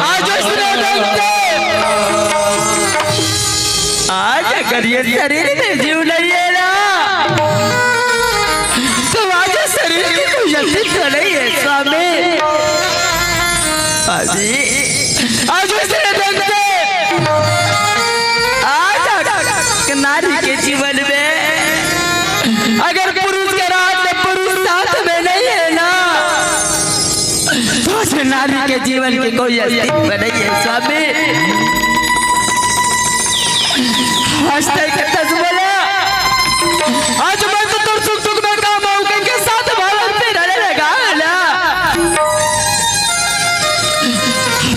आज इस नदी से, आज अगर ये शरीर में जीव नहीं है ना, तो आज शरीर की कोई अस्तित्व नहीं है, स्वामी। स्वामी, आज इस नदी से, आज एक नारी के जीवन में अगर पुरुष के राज में पुरुष साथ में नहीं है ना, तो उस नारी के जीवन की कोई अस्तित्व नहीं है, स्वामी। आज तक कतस बोला, आज मैं तो तोर सुख दुख में काम आऊं, कहीं के साथ भालन पे रहने लगा ना।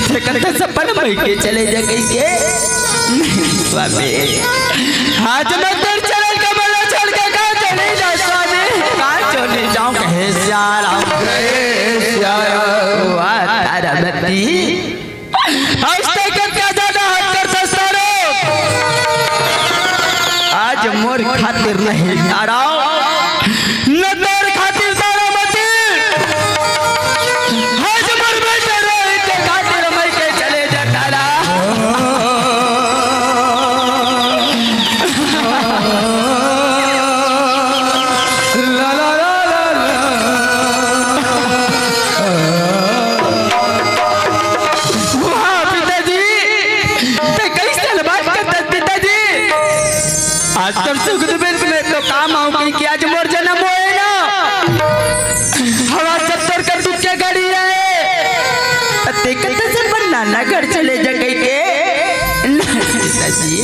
ते कतस अपन मइके चले जा कहीं के। नहीं, स्वामी। आज मैं तोर चरण कमल छोड़ के कहाँ चले जा, स्वामी? कहाँ चले जाऊं? कहे सिया राम। कहे सिया राम। वाह, तारामती। आज तक क्या ज्यादा हद कर दस्तारो। आज मोर खातिर नहीं तारा। न तोर खातिर तारामती। आज मोर बेटा रोहित के खातिर मइके चले जा तारा। ला, ला, ला, ला, ला। वाह, पिताजी, ते कइसे बात करत हस, पिताजी? आज तोर सुख दुख में तो काम आऊं कहीं कि आज मोर जनम होए ना। हवा जब तोर कर दुख के गाड़ी आए, ते कतस अपन नाना घर चले जा कहीं के। ना, पिताजी।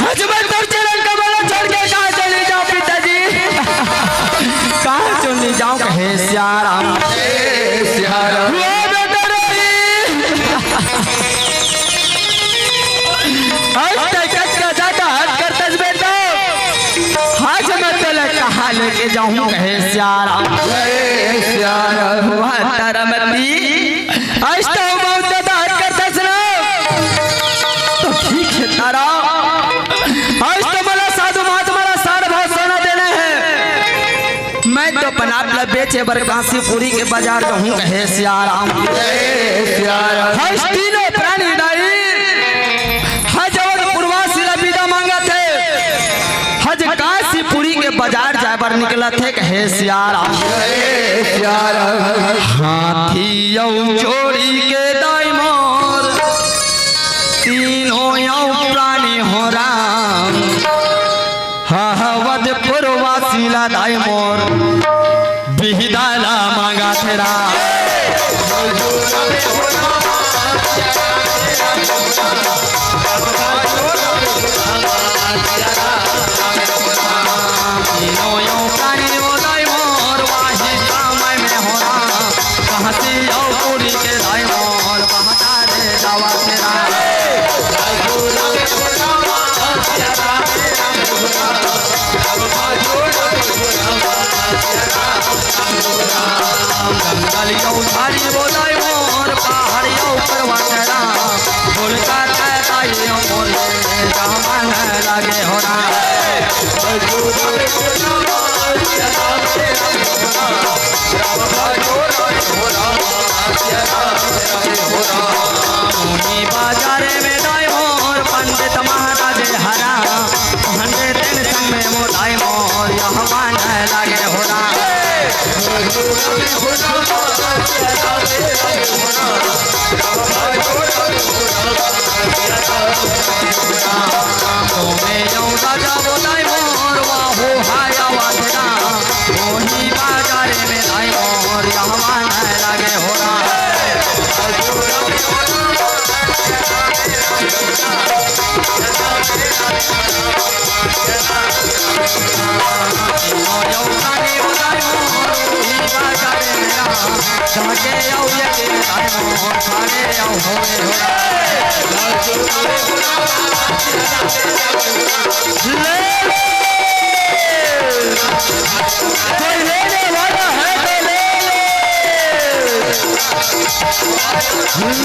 आज मैं तोर चरण कमल छोड़ के कहाँ चली जाऊं पिताजी? कहाँ चली जाऊं? कहे सिया राम। हे सिया राम। वो बेटा रोई। आज तक का ज्यादा हद करतस बेटा। आज मैं तोला कहाँ लेके जाऊं? कहे सिया राम। हे सिया राम। वाह तारामती। आज तो बहुत ज्यादा हद करतस ना। तो ठीक है तारा, आज तो मोला साधु महात्मा ला साठ भाव सोना देना है। मैं तो अपन आप ला बेचे बर काशीपुरी के बाजार जाहूं, कहे सिया राम। जय सिया राम। आज तीनों प्राणी दाई, आज अवधपुरवासी ला विदा मांगत हे, आज काशीपुरी के बाजार जाए बर निकलत हे, कहे सिया राम। जय सिया राम। हाथी अउ जोड़ी के दाई मोर, तीनों अउ प्राणी हो राम। हा, हा, अवधपुरवासी ला दाई मोर, बिहिदा ला मांगत हे राम। यौ धारी बोलाय मोर पहाड़ यौ पर्वत राम, बोल का कहताय मोर जहमान लागे हो राम। मोही बाजारे में दाय मोर पंडित महाराज हरा, मोहन रे तेन संग में मोदाय मोर यहमान लागे हो राम। तोमे यौ राजा बोलाय मोर वाहो हाया वासना, मोही बाजारे में दाय मोर यहमान लागे हो राम। ले ले। कोई लेने वाला है तो ले ले।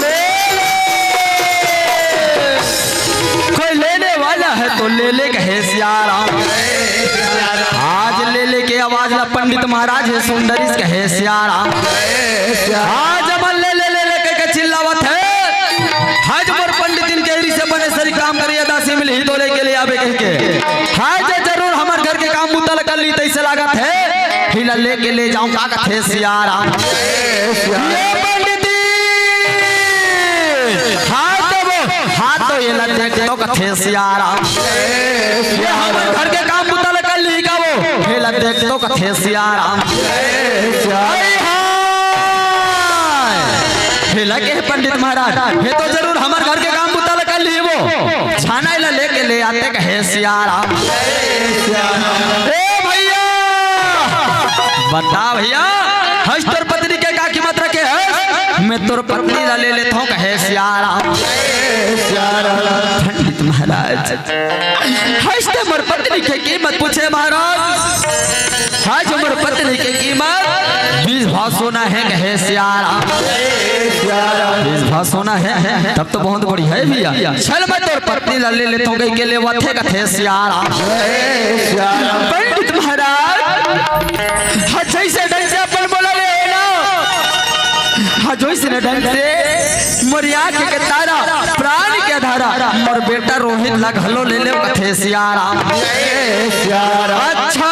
ले ले। कोई लेने वाला है तो ले ले, कहे सिया राम। आज ले ले के आवाज ला पंडित महाराज हे सुंदरीस, कहे सिया राम। आज हमन ले ले ले ले कह के चिल्लावत हे। आज मोर पंडितिन के री से बने सरी काम करिया दासी मिलही तो लेके ले आबे कह के। आज जरूर हमर घर के काम बुता ल कर ली तइसे लागत हे। हिला लेके ले जाऊं का कथे सिया राम। ये पंडितिन, हाथ दबो, हाथ दो, ये ला देख तो कथे सिया राम। ये हमर घर के काम बुता ल कर ली का वो? ये ला देख तो कथे सिया राम। हाय हाय। हे लगे पंडित महाराज, हे तो जरूर हमर घर के काम बुता ल कर ली वो। छाना ला लेके ले आते कहे सिया राम। ए भैया, बता भैया, हस तोर पत्नी के का कीमत रखे हस? मैं तोर पत्नी ला ले लेता हूँ कहे सिया राम। पंडित महाराज, हस ते मोर पत्नी के कीमत पूछे महाराज। आज मोर पत्नी के कीमत बीस भाव सोना हे कहे सिया राम। बीस भाव सोना हे, तब तो बहुत बढ़िया हे भैया। चल मैं तोर पत्नी ला ले लेता हूँ, कह के लेवत हे कथे सिया राम। पंडित महाराज, हाँ, जइसे ढंग से अपन बोला ले ना, हाँ, जइसने ढंग से मोर आँख के तारा, प्राण के अधारा, मोर बेटा रोहित ला घलो ले ले कथे सिया राम। अच्छा,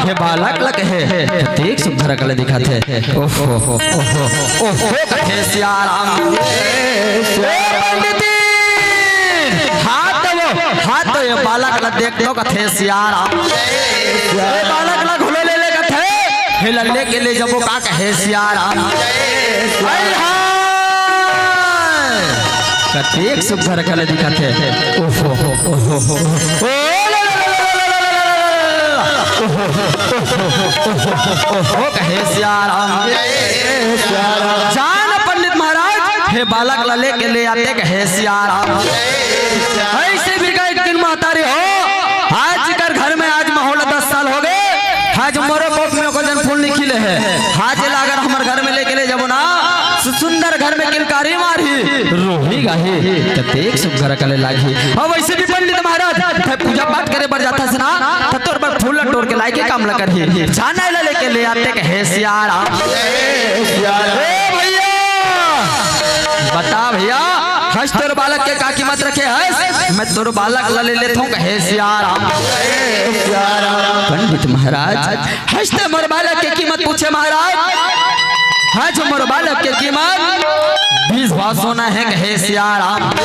हे बालक ला कहे, देख सुंदर कले दिखत हे। ओहो, ओहो, ओहो, कथे सिया राम। ए पंडित, हाथ दो, हाथ दो, ये बालक ला देख तो कथे सिया राम। ये बालक ला घलो ले ले कथे, हे ला लेके ले जबो का कहे सिया राम। हाय हाय, कतेक सुघर कले दिखत हे। ओहो, ओहो, ओहो, ओ ला ला ला ला ला ला ला ला ला। ओहो, ओहो, ओहो, ओहो, कहे सिया राम। जान पंडित महाराज, हे बालक ला लेके ले आते कहे सिया राम। अइसे भी कहे एक दिन महतारी हो, आज कर घर में आज माहौल दस साल हो गए, आज मोरो कोख में ओकर जन फूल नइ खिले हे। आज ला अगर हमर घर में लेके ले जाबो ना, सु-, सुंदर घर में किलकारी मारही, रोही गाही, कतेक सुघर कले लागही। अब वइसे भी पंडित महाराज, तैं पूजा पाठ करे बर जाथस ना, त तोर बर फूल ला टोर के लाय के काम ला करही। छाना ला लेके ले आते कहे सिया राम। ए भैया, बता भैया, हस तोर बालक के का कीमत रखे हस? मैं तोर बालक ला ले लेथों कहे सिया राम। पंडित महाराज, हस ते मोर बालक के कीमत पूछे महाराज। हस मोर बालक के कीमत बीस भाव सोना हे कहे सिया राम। ये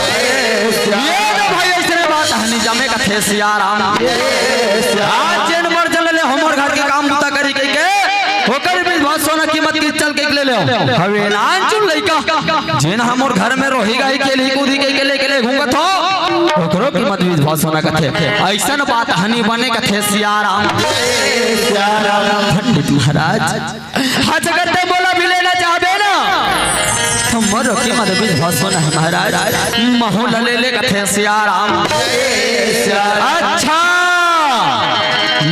तो भाई अइसने बात हनी जमे कथे सिया राम। आज जेन मर जन ले हमर घर के काम बुता करी कहि के, ओकर बीस भाव सोना कीमत के चल के ले ले। हवे नान चुन लइका, जेन हमर घर में रोही गाही खेलही कूदही कहि के लेके ले घूमत हो, ओकरो कीमत बीस भाव सोना कथे। अइसन बात हनी बने कथे सिया राम। पंडित महाराज, हाँ, अगर तैं मोला भी लेना चाहबे ना, त मोरो कीमत बीस भाव सोना हे महाराज। महूँ ला ले ले कथे सिया राम। अच्छा,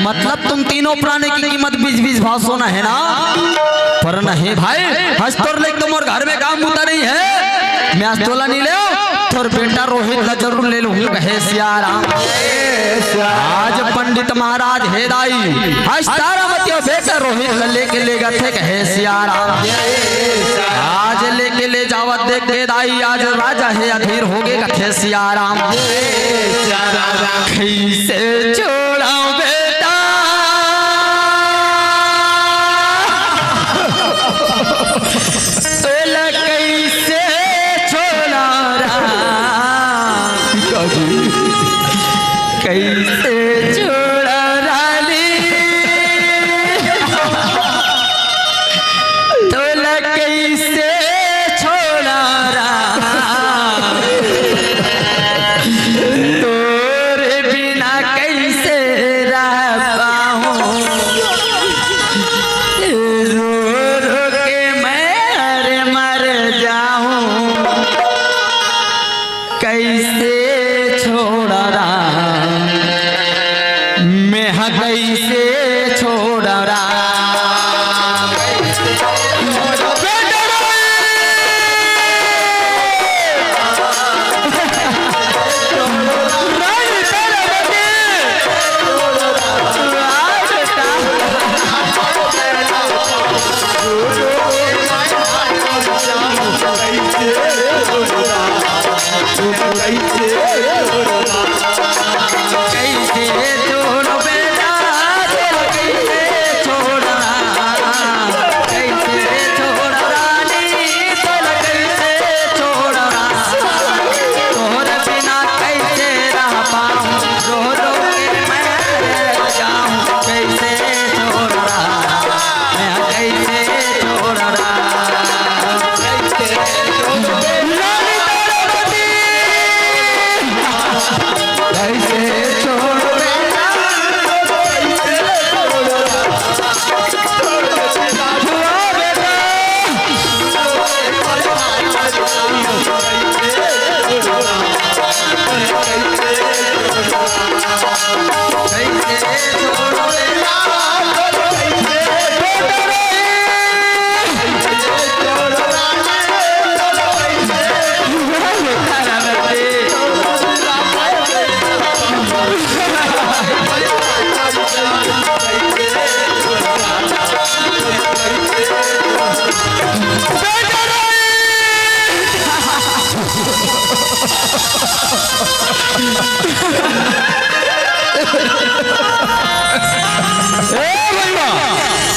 मतलब तुम तीनों प्राणी की कीमत बीस बीस भाव सोना हे ना? पर नहीं भाई, आज तोर ले तो मोर घर में काम बुता नहीं है। मैं आज तोला नहीं ले, तोर बेटा रोहित ला जरूर ले लूँ, कहे सियाराम। आज पंडित महाराज हे दाई, आज तारा मतियो बेटा रोहित ला लेके लेगथे, कहे सियाराम। आज लेके ले जावत देख के दाई, आज राजा हे अधीर होगे, कथे सियाराम। कैसे छोड़ा बेटा, तोला कैसे छोड़ा राम? कैसे छोड़ा रानी? तोला कैसे छोड़ा राम? तोरे बिना कैसे रह पाऊं? रो रो के मैं हर मर जाऊं। कैसे छोड़ा राम, मैं हाँ कैसे छोड़ा राम।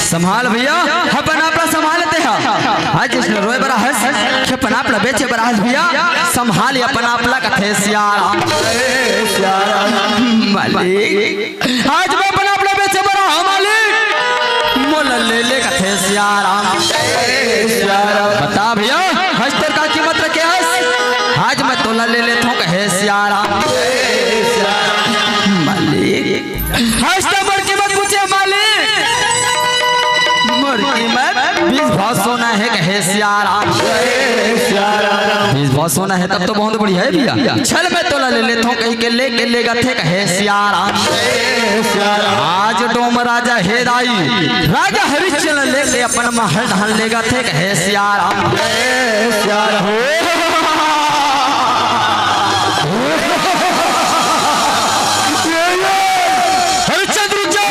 संभाल भैया, अपन आप ला संभाल लेते हैं। आज जइसन रोए बर आहस, अपन आप ला बेचे बर आहस भैया, संभाल अपन आप ला कथे सियाराम। मालिक, आज मैं अपन आप ला बेचे बर आहूं मालिक, मोला ले ले कथे सियाराम। बता भैया, आज तोर का कीमत रखे हस? आज मैं तोला ले लेथों कहे सियाराम। मालिक, आज तो मोर कीमत पूछे मालिक, मोर कीमत बीस भाव सोना हे कहे सियाराम। बीस भाव सोना हे तब तो बहुत बढ़िया हे भैया। चल मैं तोला ले लेथों कहिके लेके लेगथे कहे सियाराम। आज डोम राजा हे दाई, राजा हरिश्चंद्र लेके अपन महल ढाल लेगथे कहे सियाराम। हरिश्चंद्र रुक जा।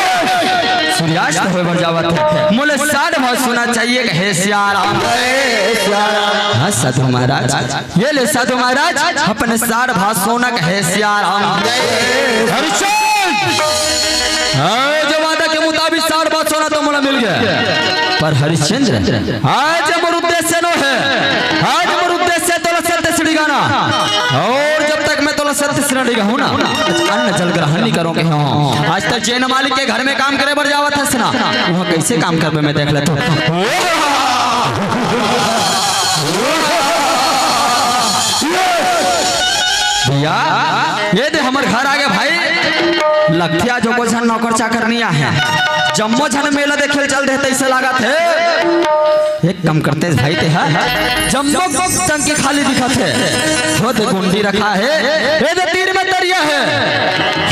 सूर्यास्त होय बर जावत हे, मोला साठ भाव सोना चाहिए कहे सियाराम। हाँ साधु महाराज, ये ले साधु महाराज, अपन साठ भाव सोना कहे सियाराम। हरिश्चंद्र, हाँ, जो वादा के मुताबिक साठ भाव सोना तो मोला मिल गया, पर हरिश्चंद्र, आज मोर उद्देश्य नो हे, आज मोर उद्देश्य तोला सत्य सिड़गाना, अउ जब तक मैं तोला सत्य सिड़गाहूं ना, आज अन्न जल ग्रहण नहीं करोगे। हाँ, आज तक जेन मालिक के घर में काम करे बर जावत हस ना, वहां कैसे काम करबे मैं देख लेथों। भैया, ये दे हमर घर आगे भाई, लगथे आज एको झन नौकर चाकर नहीं आहे, जम्मो झन मेला देखे ल चल दे तइसे लागत हे। एक काम करते भाई ते हा, जम्मो टंकी खाली दिखत हे, खुद गुंडी रखा हे, ए दे तीर में तरिया हे,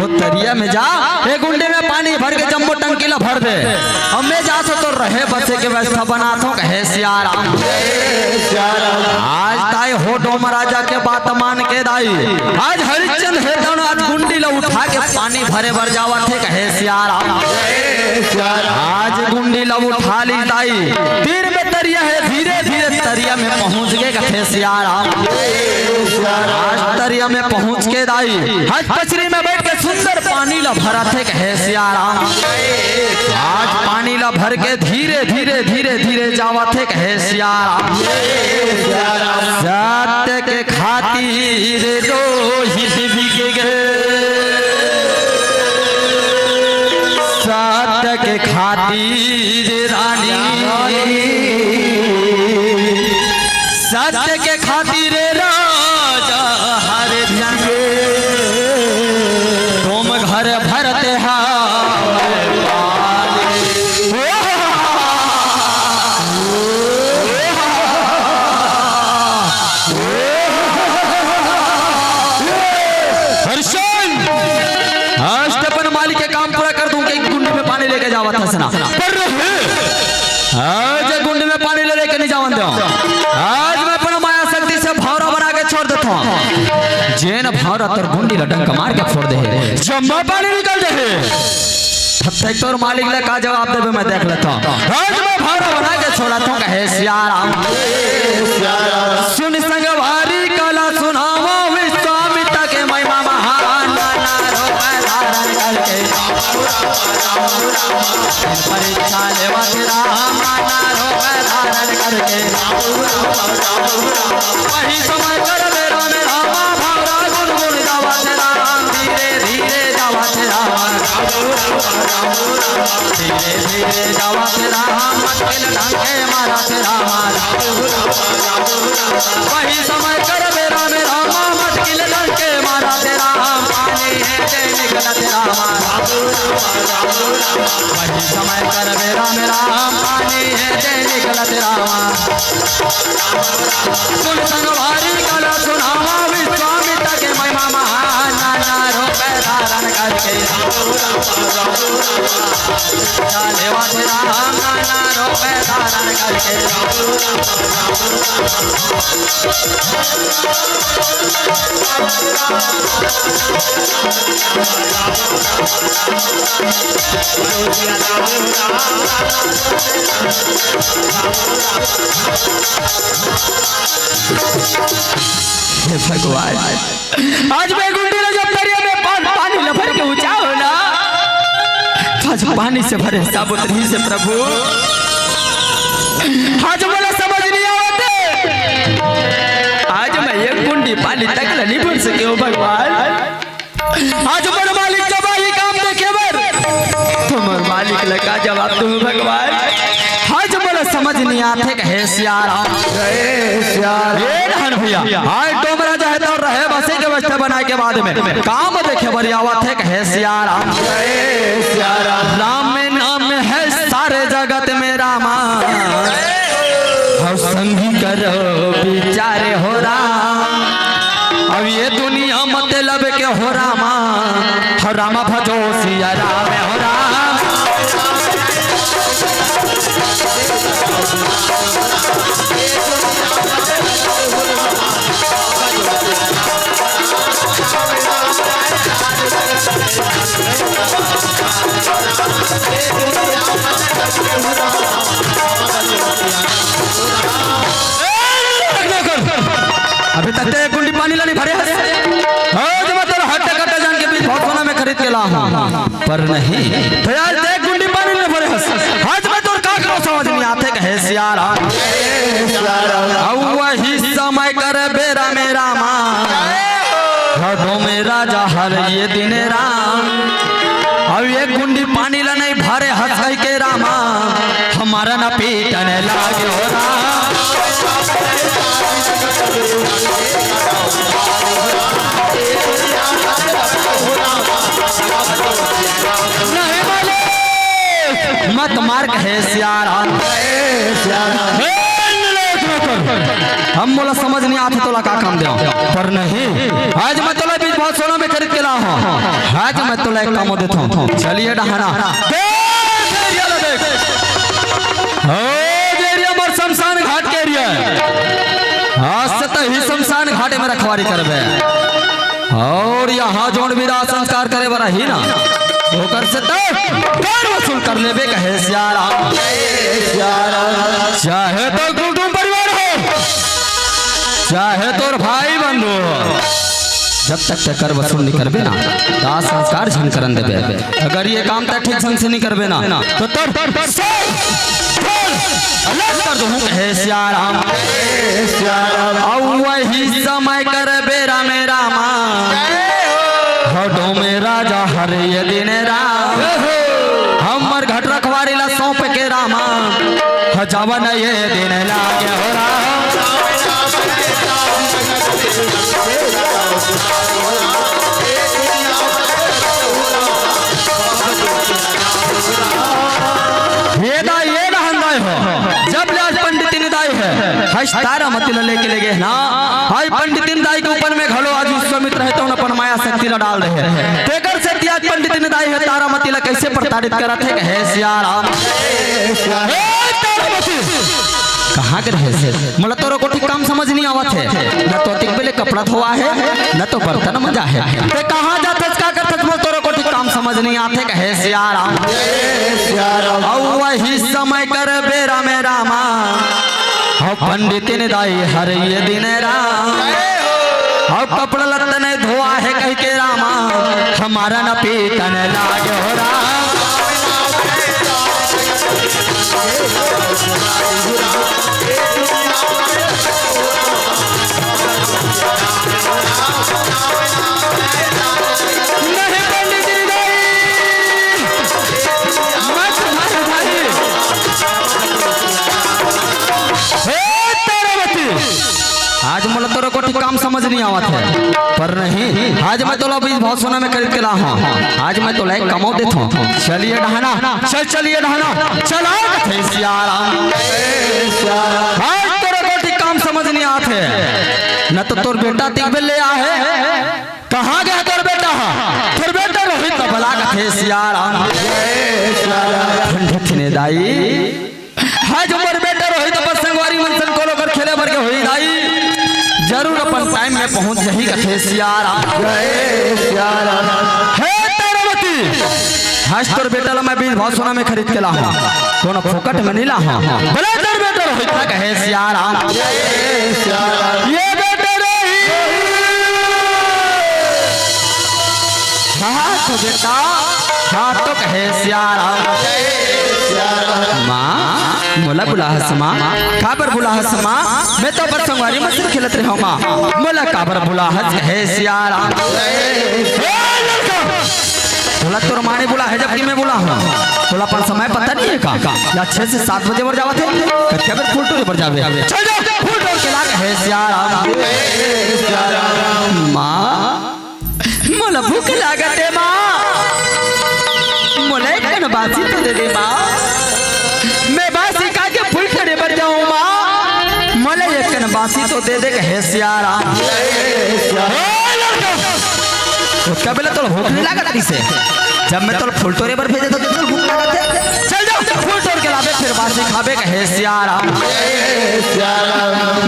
वो तरिया में जा, ए गुंडी में पानी भर के जम्मो टंकी ला भर दे। अब मैं जात हों तो रहे बसे के व्यवस्था बनात हों, कहे सियाराम। आज ताई हो डोम राजा के बात मान के दाई, आज हरिश्चंद हेतन आज गुंडी ला उठा के पानी भरे बर जावत हे, कहे सियाराम। आज गुंडी ला उठा ली दाई, तीर में तरिया हे, धीरे धीरे तरिया में पहुंच गे, कथे सियाराम। आज तरिया में पहुंच के दाई, आज पचरी में बैठ के सुंदर पानी ला भरत हे, कहे सियाराम। आज पानी ला भर के धीरे धीरे धीरे धीरे जावत हे, कहे सियाराम। सत्य के खातिर रोहित बिक गे, सत्य के खातिर रानी, सत्य के खातिर राजा हरिचंद, तुम घर भरते हा। हरिश्चंद, आज तो अपन मालिक के काम पूरा कर दूं, कि गुंडी में पानी लेके जावत हस ना। पर नहीं, आज गुंडी में पानी ले लेके नहीं जावन दो। आज मैं अपन माया शक्ति से भौंरा बना के छोड़ देत हों। जेन भौंरा तोर गुंडी ला डंक मार के फोड़ दे हे, जम्मो पानी निकल दे हे। तब तक तोर मालिक ला का जवाब देबे, मैं देख लेत हों। आज मैं भौंरा बना के छोड़त हों, कहे सियाराम। सुन संगवारी काला सुनावों, विश्वामित्र के महिमा महान। नाना रूप धारण करके परीक्षा लेवत राम, नाना रूप धारण करके। वही समय कर बेरा में रामा, भौंरा गुनगुन गावत राम, धीरे धीरे जावत राम। धीरे धीरे जावत राम, मटकिल डंके मारत राम। वही समय कर बेरा में रामा, मटकिल डंके मारत राम, पानी हे ते निकलत राम। वही समय कर बेरा में राम, पानी हे ते निकलत राम। सुन संगवारी काला सुनावों, विश्वामित्र के महिमा महान। नाना रूप धारण करके लेवत राम, नाना रूप धारण करके। हे भगवान, आज मैं गुंडी ला जब तरिया में पान, पानी ला भर के ऊंचा हो ना, तो आज पानी से भरे साबुत रही से प्रभु। आज मोला समझ नहीं आवत हे, आज मैं एक गुंडी पानी तक ला नहीं भर सके हों भगवान। आज मोर मालिक जब आही काम देखे बर, तो मोर मालिक ला का जवाब दूं भगवान? आज मोला समझ नहीं आथे, कहे सियाराम। जय सियाराम। ए रहन भैया, आज डोम राजा हे तो रहे बसे के व्यवस्था बनाए के बाद में काम देखे बर आवत हे, कहे सियाराम। जय सियाराम। राम में नाम हे सारे जगत में रामा, हव संगी करो विचारे हो राम। अब ये दुनिया मतलब के हो रामा, हो रामा भजो सिया राम हो राम। अभी तक ते एक गुंडी पानी ला नहीं भरे हस। हाँ, जब तोर हट्टे कट्टे जान के बीज बहुत सोना में खरीद के ला हूँ, पर नहीं। तो आज ते एक गुंडी पानी ला नहीं भरे हस। आज मैं तोर का करो समझ नहीं आथे, कहे सियाराम। अउ वही समय कर बेरा में रामा, हदो में राजा हर ये दिन राम। अब ये गुंडी पानी ला नहीं भरे हस कहि के रामा, हमारा ना पीटन लागे हो राम। नहीं बोले, मत मार कहे सियाराम। हे सियाराम। हे हम मोला समझ नहीं आथे तोला का काम देव, पर नहीं, आज मैं तोला बीज भाव सोना में खरीद के ला हूँ, आज मैं तोला एक काम देथों, चल ये डहाना। देख एरिया ला देख, ओ जे एरिया मोर शमशान घाट के एरिया है, आज से तो ही शमशान घाट में रखवारी करबे। अउ यहाँ जोन भी दाह संस्कार करे बर आही ना, ओकर से तो कर वसूल कर लेबे कहे सियाराम। चाहे तो कुटुम परिवार हो, चाहे तोर भाई बंधु हो, जब तक ते कर वसूल नहीं करबे ना, दाह संस्कार झन करन देबे। अगर ये काम ते ठीक ढंग से नहीं करबे ना, तो तोर सब अलग कर दूँ कहे सियाराम। अउ वही समय करबे रामे रामा, हटो में राजा हर ये दिन राम, हमर घट रखवारी ला सौंप के रामा, ह जावन ये दिन लागे हो राम। ये दाई, ये रहन दाई हो, जब ले आज पंडितिन दाई है, हज तारामती ला लेके ले गे ना, आज पंडितिन दाई के ऊपर में घलो आज विश्वामित्र है तो अपन माया शक्ति ला डाल रहे हैं। तेकर से आज पंडितिन दाई है तारामती ला कैसे प्रताड़ित करत है, हे सियाराम। हे तारामती, कहाँ के रहे से? मोला तोरो कोठी काम समझ नहीं आवत है। न तो तिक बेले कपड़ा धोआ है, न तो बर्तन मजा है। ते कहाँ जाथस, का करथस, मोला तोरो कोठी काम समझ नहीं आथे, कहे सियाराम। अउ वही समय करबे रामे रामा, हव पंडितिन दाई हर ये दिन राम, हव कपड़ा लत्ता नहीं धोआ है कह के रामा, हमारा न पीतन लागे हो राम। नहीं पंडितिन दाई, मत मार भाई। हे तारामती, आज मोला तोरो कोठी काम समझ नहीं आवत है, पर नहीं, आज मैं तोला बीज भाव सोना में खरीद के ला हूँ। आज मैं तोला एक कमो देथों। चल ये डहाना, चल, चल ये डहाना, चल आ कथे सियाराम। आज तोरो कोठी काम समझ नहीं आथे, न तो तोर बेटा तिक बेले आहे, कहाँ गया तोर बेटा हा? तोर बेटा रोहित ला बला कथे सियाराम। पंडितिन दाई, आज मोर बेटा रोहित अपन संगवारी मन संग कोलो कर खेले बर के होही दाई, जरूर अपन टाइम में पहुंच जाही कथे सियाराम। हे तारामती, आज तोर बेटा ला मैं बीज भाव सोना में खरीद के ला हूँ, कोनो फोकट में नहीं ला हूँ। बोले तोर बेटा रोहित ला कहे सियाराम। ये बेटा रोहित। हाँ तो बेटा, हाँ तो कहे सियाराम। माँ, मोला बुलाहस माँ, काबर बुलाहस माँ? मैं तो अपन संगवारी मन संग खेलत रहे हूँ माँ, मोला काबर बुलाहस कहे सियाराम। ए लड़का, तोला तोर माँ ने बुलाहे जबकि मैं बुलाहूँ। तोला अपन समय पता नहीं है का? या छह से सात बजे बर जावत है, कतका बेर फूल टोरे बर जाबे? चल जा, फूल टोर के ला कहे सियाराम। माँ, मोला भूख लागत हे माँ, मोला एक कन बासी तो दे दे माँ, मैं बासी खा के फूल टोरे बर जाहूँ माँ, मोला एक कन बासी तो दे दे कहे सियाराम। ओ लड़का, तो कबे ले तोला भूख नहीं लागत रहिसे? जब मैं तोला फूल टोरे बर भेजे तो तोला भूख लागत हे? चल जा, फूल टोर के लाबे, फिर बासी खाबे कहे सियाराम।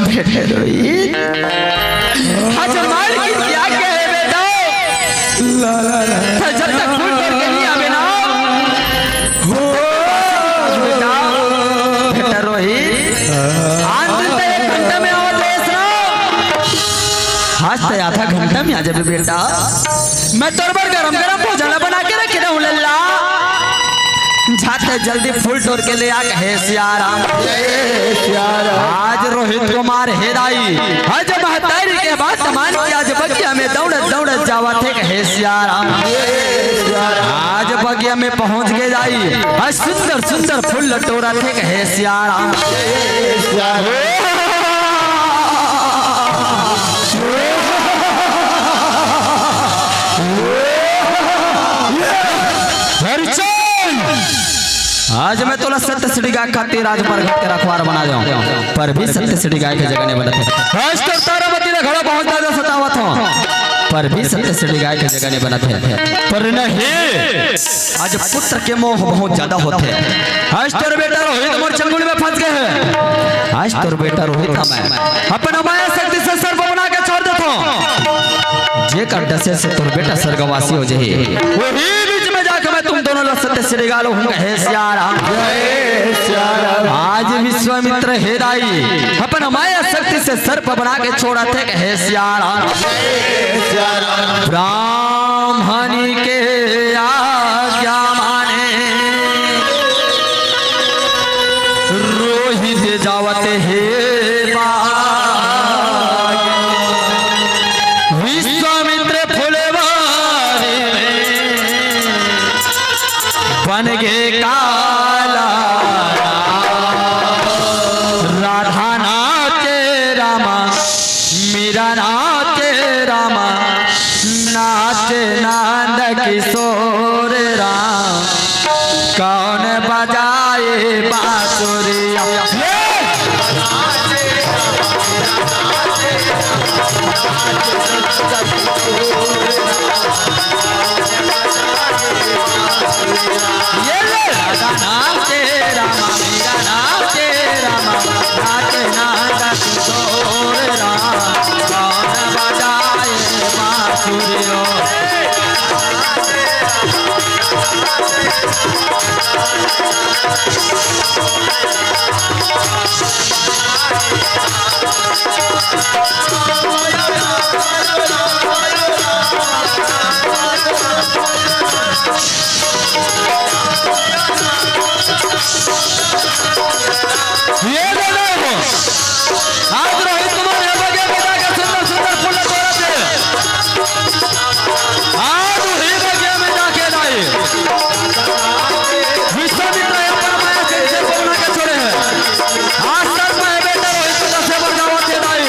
बेटा रोहित, आज मार की क्या कहे बेटा? ला, ला, ला। तो जब तक फूल टोर के नहीं आबे ना, हो। बेटा, बेटा रोहित, आज दिन तो एक घंटा में आवत हे ना। आज तो आधा घंटा में आ जाबे बेटा। मैं तोर बर गरम गरम भोजन बना के रखे रहूं लल्ला। जा ते जल्दी फूल टोर के ले आ कहे सियाराम। जय सियाराम। आज रोहित कुमार हे दाई, आज महतारी के बात मान के आज बगिया में दौड़त दौड़त जावत हे कहे सियाराम। जय सियाराम। आज बगिया में पहुंच गे दाई, आज सुंदर सुंदर फूल टोरत हे कहे सियाराम। जय सियाराम। हरिचंद, आज मैं तोला सत्य सिटी गाय खातिर राजमरघट के रखवार बना देंव, पर भी सत्य सिटी गाय के जगह नहीं बनत हे। आज तोर तारामती ले घड़ा बहुत ज्यादा सतावत हों, पर भी सत्य सिटी गाय के जगह नहीं बनत हे। पर नहीं, आज पुत्र के मोह बहुत ज्यादा होत हे। आज तोर बेटा रोहित मोर चंगुल में फंस गए हे। आज तोर बेटा रोहित ला मैं अपन माया शक्ति से सर्प बना के छोड़ देथों। जेकर डसे से तोर बेटा स्वर्गवासी हो जाही, वही बीच में जाके मैं तुम दोनों ला सत्य सिटी गाय लूहूं। हे सिया राम, हे सिया राम। आज विश्वामित्र हे दाई अपन माया शक्ति से सर्प बना के छोड़त हे। हे सिया राम, हे सिया राम। ब्राह्मणी के आज्ञा माने रोहित जावत हे बाग। विश्वामित्र फुलवारी में बन गे काला। राधा नाचे रामा, मीरा नाचे रामा, नाचे नंद किशोर राम। कौन बजाए बांसुरिया? ये! ये ले! राधा नाचे रामा, मीरा नाचे रामा, नाचे नंद किशोर राम। कौन बजाए बांसुरियो? ये ले लो। आज रोहित कुमार हे बगिया में जाके सुंदर सुंदर फूल तोड़त हे। आज उही बगिया में जाके दाई विश्वामित्र हे अपन माया से इसे बोलना के छोड़े हे। आज तक मैं बेटा रोहित को दसे बजावत हे दाई।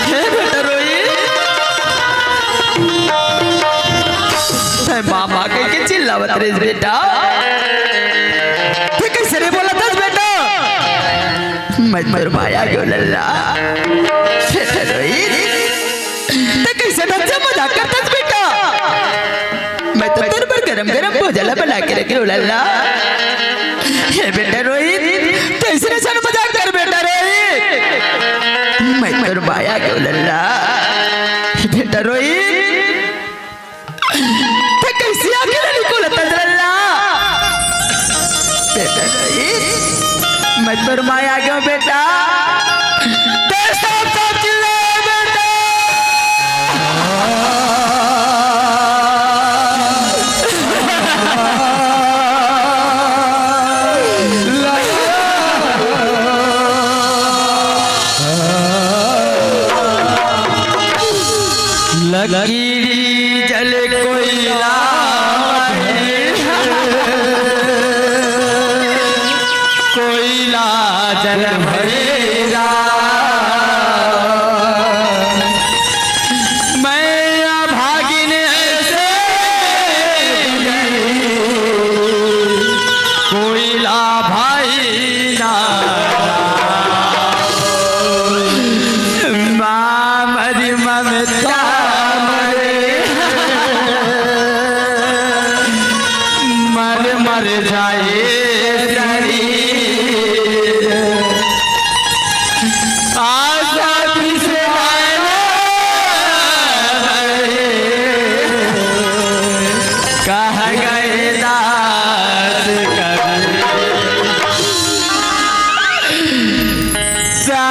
हे बेटा रोहित, तैं मामा कहिके चिल्लावत रहिस बेटा। तैं कइसे रे बोलत हस बेटा? मैं तोर माया गेंव लल्ला। बेटा रोहित, तैं कइसे ढंग से मजाक करथस बेटा? मैं तो तोर बर गरम गरम भोजन ला बना के रखे हों लल्ला। हे बेटा रोहित, तैं अइसे अइसे मजाक कर बेटा रोहित। मैं तोर माया गेंव लल्ला। बेटा रोहित, तैं कइसे आँखी ला निकोलत हस लल्ला? बेटा रोहित, मैं तोर माया गेंव बेटा। तैं साफ साफ चिल्ला बेटा। लकीरी जल कोइला, कोइला जल भरेरा। मैं अभागिन से कोइला भाई ना। माँ मरी ममता मरे, मर मर जाए शरीर। आशा पिछवाए कह गए दास कबीर। सा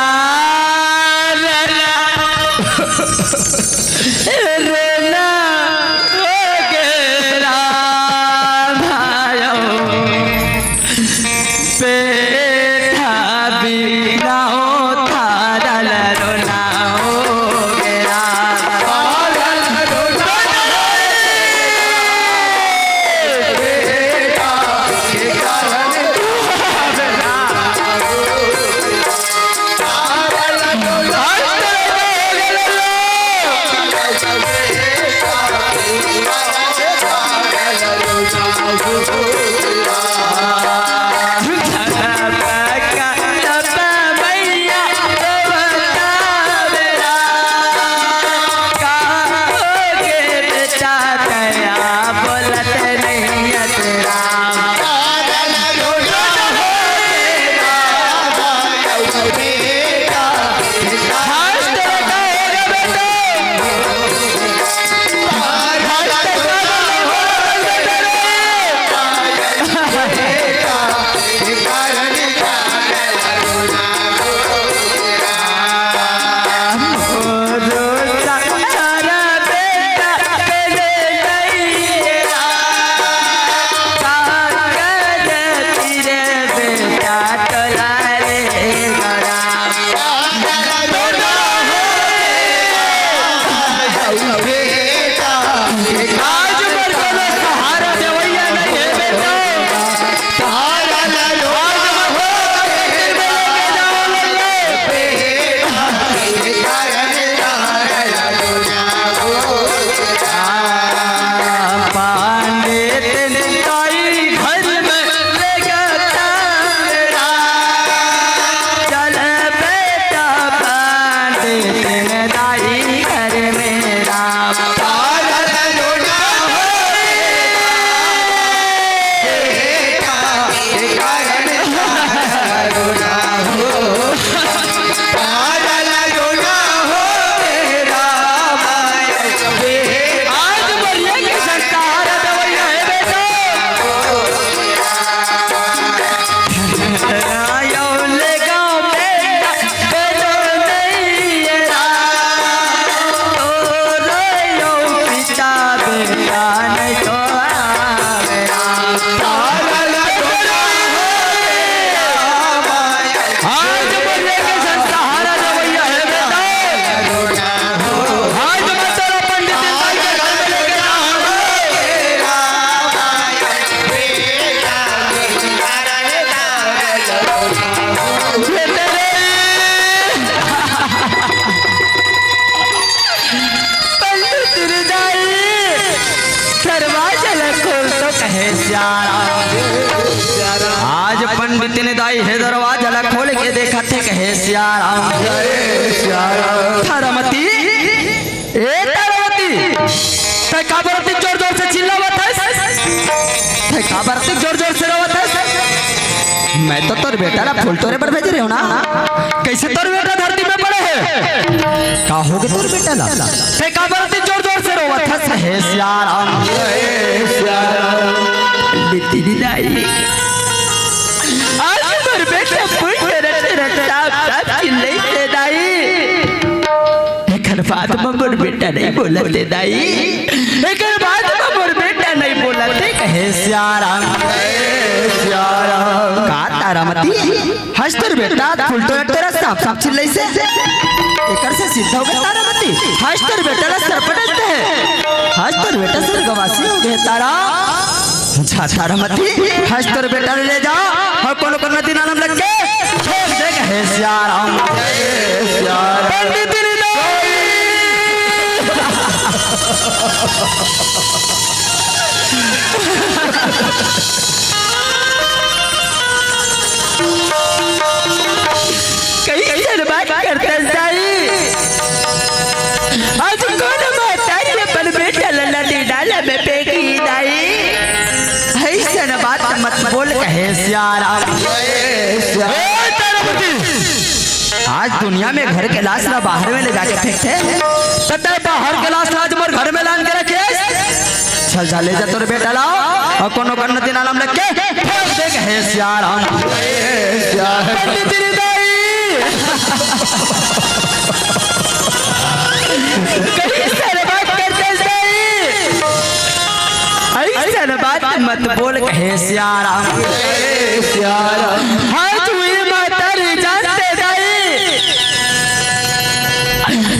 आज बर कोनो सहारा देवइया नइ हे बेटा। सहारा ला लो। आज बर कोनो बेटा नइ हे। पंडित दाई घर में लेगा तांगड़ा। चल बेटा पंडित दाई घर में राम। आज बढ़िया के संस्कार देवइया हे बेटा। पंडित दाई, दरवाजा ला खोल तो कहे सियाराम। आज पंडित दाई हे दरवाजा ला खोल के देखत हे, कहे सियाराम। तारामती, ए तारावती, तैं काबर अतिक जोर-जोर से चिल्लावत हस? तैं काबर अतिक जोर-जोर से रोवत हस? मैं तो तोर बेटा ला फूल टोरे बर भेजे रहेंव ना। कइसे तोर बेटा धरती में पड़े हे? का होगे तोर बेटा ला? तैं काबर अतिक जोर-जोर से रोवत हस? हे सियाराम। बिटिया दाई, आज मोर बेटा फूल टोरे बर साफ-साफ चिल्लाइस हे दाई। एकर बाद म मोर बेटा नइ बोलत हे दाई, एकर बाद म मोर बेटा नइ बोलत हे, कहे सियाराम। का तारामती, हस तोर बेटा फूल टोरे बर साफ-साफ चिल्लाइस हे। एकर से सिद्ध होगे तारामती, हस तोर बेटा ला सरपटत हे, हस तोर बेटा स्वर्गवासी होगे तारा। जा तारामती, हस तोर बेटा ला ले जा, अउ कोनो कोनो नदी नाला म लग के छोड़ दे, कहे सियाराम। पंडित दाई। कइसन बात करथस दाई? आज कोन महतारी अपन बेटा ला नदी नाला में फेंकही दाई? अइसन बात मत बोल, कहे सियाराम। ए तारामती, आज दुनिया में घर के लाश ला बाहर में ले जाके फेंकथे, त तैं बाहर के लाश ला आज मोर घर में लान के रखे हस। चल जा, ले जा तोर बेटा ला, अउ कोनो कोनो नदी नाला म लग के फेंक दे, कहे सियाराम। पंडित दाई। कइसन बात करथस दाई? अइसन बात मत बोल, कहे सियाराम। आज उही महतारी जानथे दाई,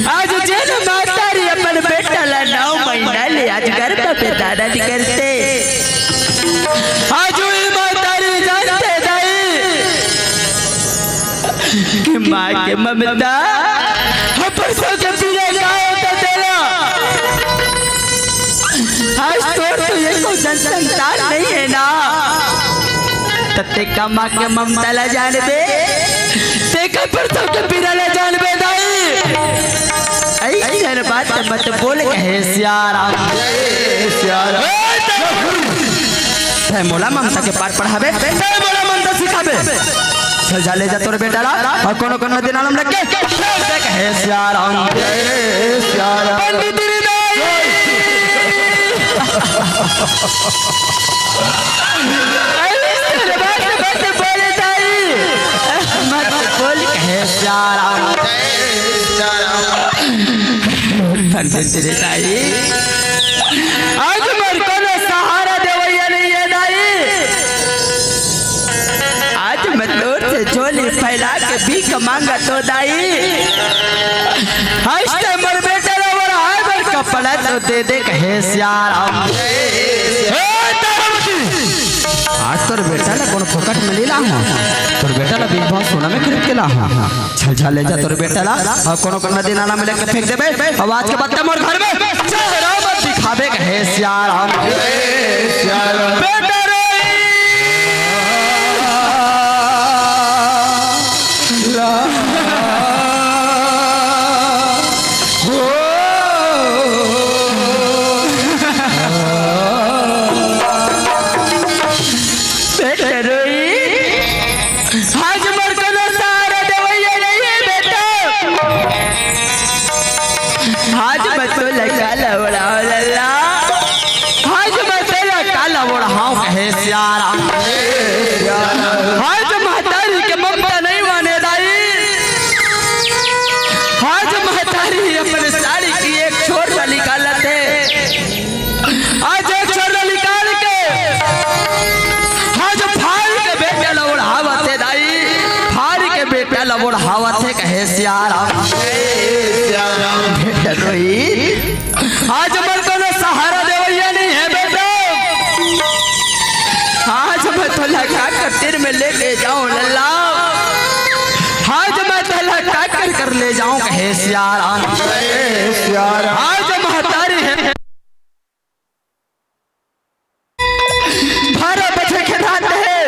आज जेन महतारी अपन बेटा ला नौ महीना ले आज गर्भ में धारण करथे, आज उही महतारी जानथे दाई कि माँ के ममता ह परसों के पीछे का होथे तेला। आज तोर तो एको जन संतान नहीं है ना, त तें का माँ के ममता ला जानबे, तें का प्रसव के पीरा ला जानबे दाई। अइसन बात मत बोल कहे सियाराम। जय सियाराम। ए, तैं मोला ममता के पाठ पढ़ाबे, तैं मोला ममता सिखाबे। चल जा, ले जा तोर बेटा ला अउ कोनो कोनो नदी नाला म लेके फेंक दे कहे सियाराम। जय सियाराम। पंडित रे दाई। अइसन बात मत बोल दाई, मत बोल कहे सियाराम। जय सियाराम। पंडित रे दाई, आज मोर कोनो सहारा देवइया नहीं है दाई। आज मैं तोर से झोली फैला के भीख मांगत हों दाई। आज तैं मोर बेटा ला ओढ़ाए बर कपड़ा तो दे दे कहे सियाराम। ए तारावती, आज तोर बेटा ला कोनो फोकट में नइ लाहूं, तोर बेटा ला बिग बॉस सोना में खरीद के लाहूं। चल जा, ले जा तोर बेटा ला अउ कोनो कोनो नदी नाला में लेके फेंक देबे। अउ आज के बाद तैं मोर घर में चेहरा मत दिखाबे कहे सियाराम। बेटा रे। बेटा रोई, आज मोर कोनो सहारा देवइया नहीं है बेटा। आज मैं तोला काला ओढ़ाओं लल्ला, आज मैं तोला काला ओढ़ाओं कहे सियाराम। आज महतारी के ममता नहीं माने दाई, आज महतारी अपने साड़ी की एक छोर ला निकालत हे। आज एक छोर ला निकाल के, आज फाड़ के बेटा ला ओढ़ावत हे दाई, फाड़ के बेटा ला ओढ़ावत हे कहे सियाराम। बेटा रोई, आज मोर कोनो सहारा देवइया नहीं है बेटा। आज मैं तोला का कतिर में लेके जाओं लल्ला, आज मैं तोला का कर कर ले जाओं कहे सियाराम। आज महतारी हे बारह बजे के रात हे।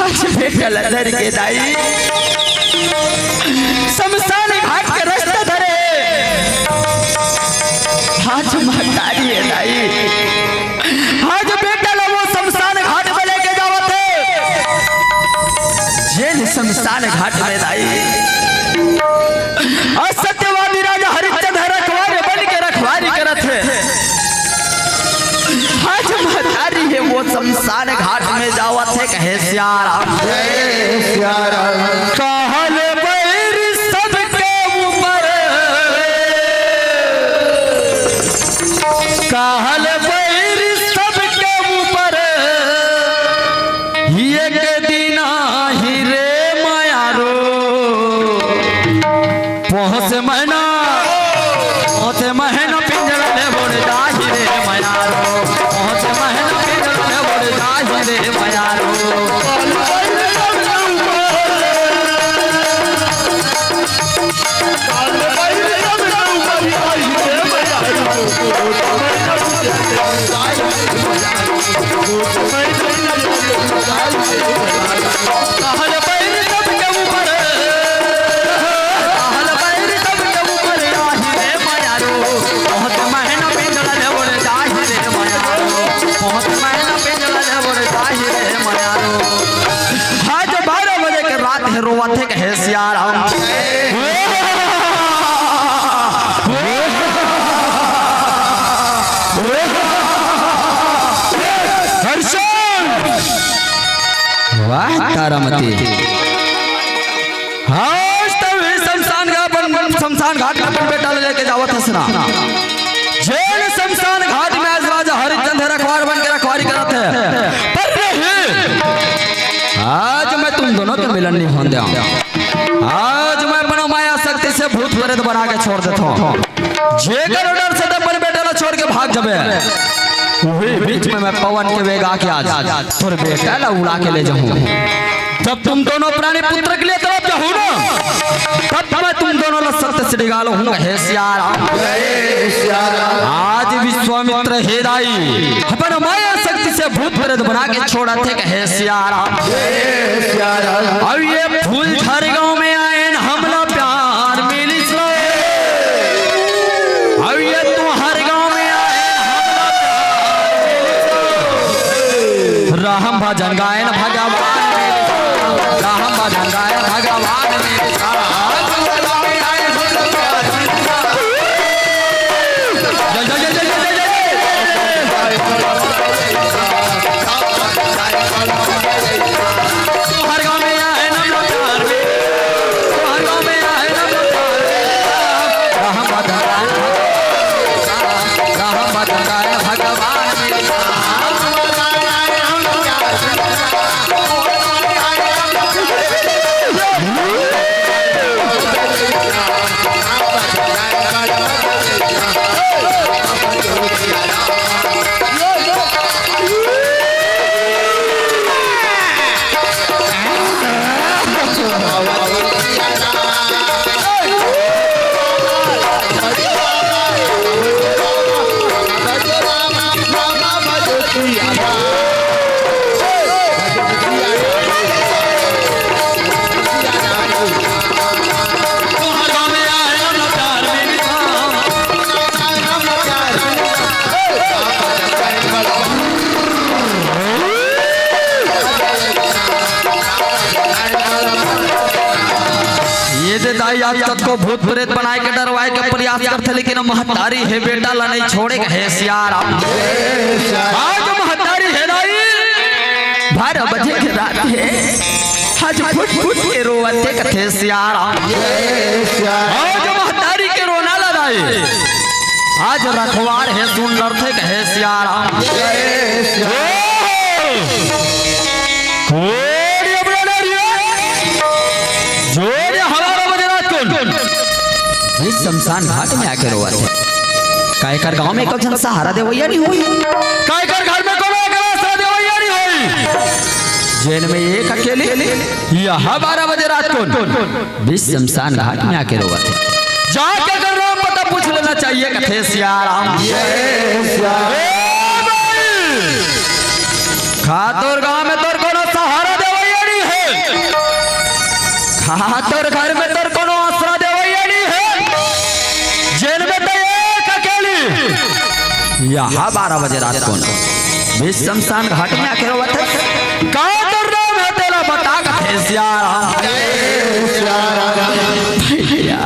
आज बेटा ला धर के दाई शमशान घाट के रस्ता धरे। आज महतारी हे दाई, आज बेटा ला वो शमशान घाट में लेके जावत हे। जेन शमशान घाट में दाई, आज सत्यवादी राजा हरिश्चंद्र रखवार बन के रखवारी करत हे। आज महतारी हे वो शमशान घाट में जावत हे कहे सियाराम। जय सियाराम। काल बैर सबके ऊपर, काल बैर सबके ऊपर, एक दिन आही रे मयारो। पोह से महीना, पोह से महीना पिंजरा ले बोल जाही रे मयारो। पोह से महीना पिंजरा ले बोल जाही रे मयारो। आज बारह बजे के रात हे, रोवत हे कहे सियाराम। हर्षण। वाह तारामती। आज तो शमशान घाट, अपन शमशान घाट में अपन बेटा ले लेके जावत हस ना। जेन शमशान घाट में आज राजा हरिश्चंद्र रखवार बन के रखवारी करत हे, पर नहीं, आज मैं तुम दोनों के मिलन नहीं होन देंव। आज मैं अपना माया शक्ति से भूत प्रेत बना के छोड़ देथों। जेकर डर से अपन बेटा ला छोड़ के भाग जबे, वही बीच में मैं पवन के वेग आके आज तोर बेटा ला उड़ा के ले जाहूं। जब तुम दोनों प्राणी पुत्र के लिए तड़प जाहू ना, तब मैं तुम दोनों ला सत्य से निकालूं, हे सियाराम। विश्वामित्र हे दाई अपन माया शक्ति से भूत प्रेत बना के छोड़त हे, कहे सियाराम। अब ये फूलझर गांव में आए न हमला प्यार मिलिस लो। अब ये तुंहर गांव में आए न हमला प्यार मिलिस लो। राम भजन गायन भगवान मिलिस लो। राम भजन गायन भगवान मिलिस लो। जय जय जय जय जय जय जय। तोहर गाँव में आहे ना प्यार में, तोहर गाँव में आहे ना प्यार में। राम भजन गायन भगवान, राम भजन गायन भगवान। ये दे दाई, आज कतको भूत प्रेत बनाए के डरवाए के प्रयास करथे, लेकिन महतारी हे बेटा ला नहीं छोड़े के हे सियाराम। आज महतारी हे दाई, बारह बजे के रात हे, आज फुट फुट के रोवत हे कथे सियाराम। आज महतारी के रोना ला दाई, आज रखवार हे सुन डरथे कहे सियाराम। कोड़ी अपना डरिया। जोर हमारा बजे रात कौन? इस शमशान घाट में आके रोवत हे। काय कर गांव में एको झन सहारा देवैया नहीं होई। काय कर घर में कोनो एकरा सहारा देवैया नहीं होई। जेन में एक अकेली, यह बारह बजे रात कौन? बीच शमशान घाट में आके रोवत हे। जाके अगर नाम पता पूछ लेना चाहिए कथे सियाराम। ए भाई, का तोर गांव में तोर कोनो सहारा देवैया नहीं हे? का तोर घर में तोर कोनो आसरा देवैया नहीं हे? जेन में तो एक अकेली। यह बारह बजे रात कौन? बीच शमशान घाट में आके रोवत हे। का तोर नाम हे तेला बता कथे सियाराम। भैया,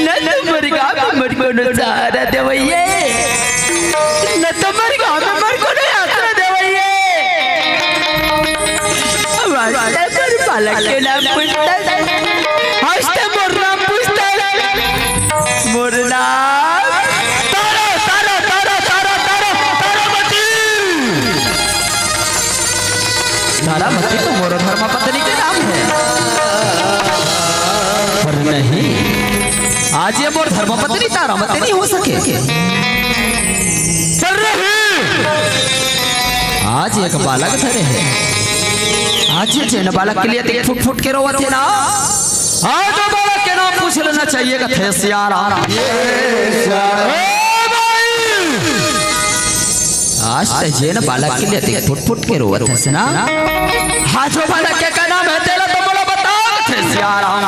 न तो मोर गाँव में मोर कोनो सहारा देवैया, न तो मोर गाँव में मोर कोनो आसरा देवैया। वास्ते मोर बालक के नाम पूछता, वास्ते मोर नाम पूछता, मोर नाम तारा, तारा, तारा, तारा, तारा, तारामती। तारामती तो मोर धर्मपत्नी के नाम हे, पर नहीं, आज ये मोर धर्मपत्नी तारामती नहीं हो सके। चल रही। आज एक बालक धरे हे, आज ये जेन बालक के लिए ते फुट फुट के रोवत हे ना, आज वो बालक के नाम पूछ लेना चाहिए कथे सियाराम। ए भाई! आज ते जेन बालक के लिए ते फुट फुट के रोवत हस ना, आज वो बालक के का नाम हे तेला तो मोला बता कथे सियाराम।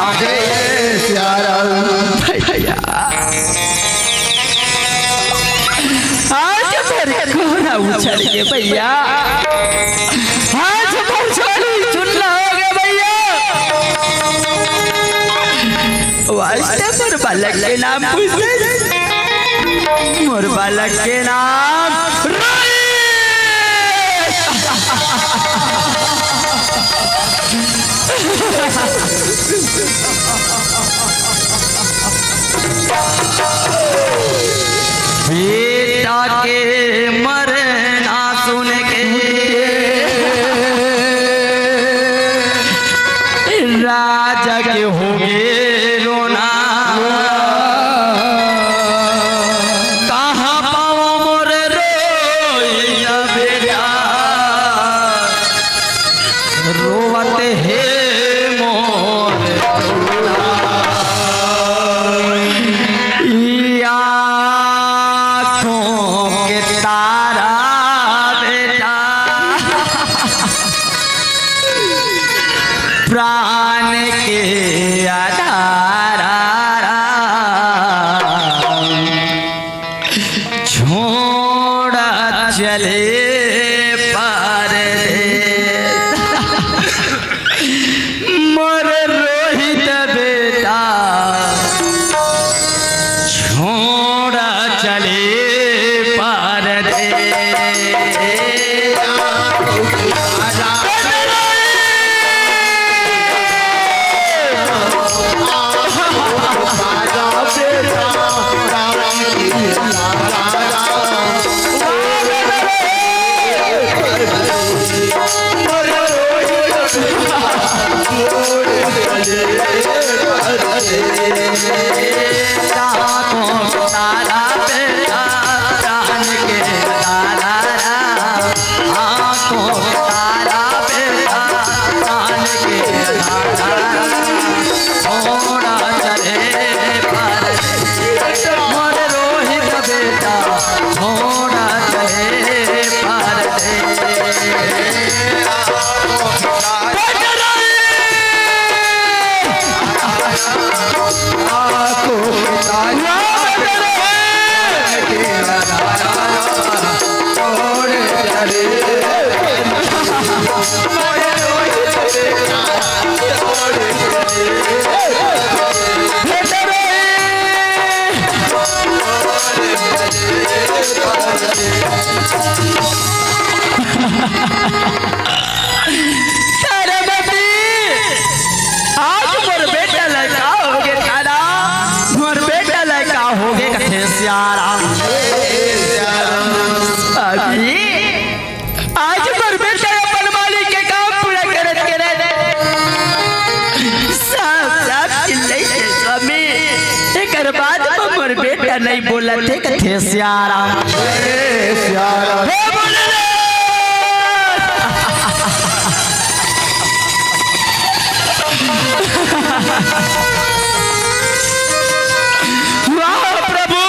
भैया, आज मोर कोरा उछल गे भैया, आज मोर झोली चुल्ला हो गे भैया। वास्ते मोर बालक के नाम पूछे, मोर बालक के नाम रईस। बेटा के मरना सुन के राजा के हो गे रोना। कहाँ पावँव मोर रोइया बेटा, रोवत हे मोर टोला। प्राण के आधारा, छोड़ चले परदेस। मोर रोहित बेटा, छोड़ चले परदेस। तारा बेटा, प्राण के तारा, आंखों तारा बेटा, प्राण के तारा, छोड़ा चले पर, मोर रोहित बेटा, छोड़ा चले पर। तारामती, आज मोर बेटा ला का होगे तारा? मोर बेटा ला का होगे कथे सियाराम? अभी आज मोर बेटा अपन मालिक के काम पूरा करत करत साफ साफ चिल्लाई के स्वामी, एकर बाद में मोर बेटा नहीं बोलत हे कथे सियाराम। हे भोलेनाथ। वाह प्रभु,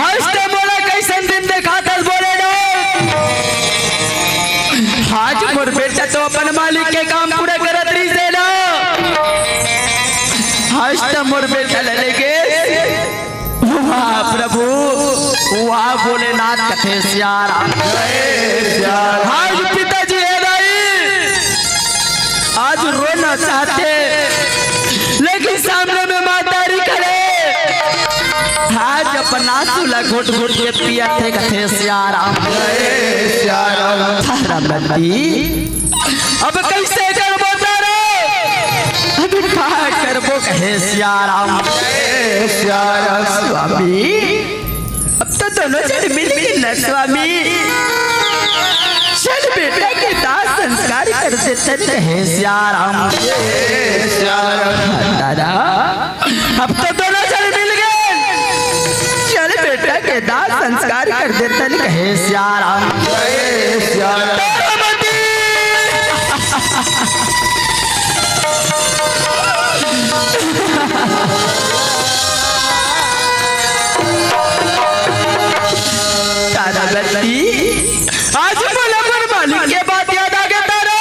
आज तो मोला कैसन दिन देखाथस भोलेनाथ। आज मोर बेटा तो अपन मालिक के काम पूरा करत रहिस हे ना, आज तो मोर बेटा ले लेगे। वाह प्रभु, वाह भोलेनाथ कथे सियाराम। आज पिताजी हे दाई, आज रोना चाहथे, लेकिन सामने में महतारी खड़े, आज अपन आंसू ला घोट घोट के पियत हे कथे सियाराम। तारामती, अब कैसे करबो तारा? अब का करबो कहे सियाराम? स्वामी, अब तो दोनों झन मिल के न स्वामी, चल बेटा के दाह संस्कार कर देथन कहे सियाराम। तारा, अब तो दोनों झन मिल गे, चल बेटा के दाह संस्कार कर देथन कहे सियाराम। तारामती। तारामती, आज मोला मोर मालिक के बात याद आ गे तारा।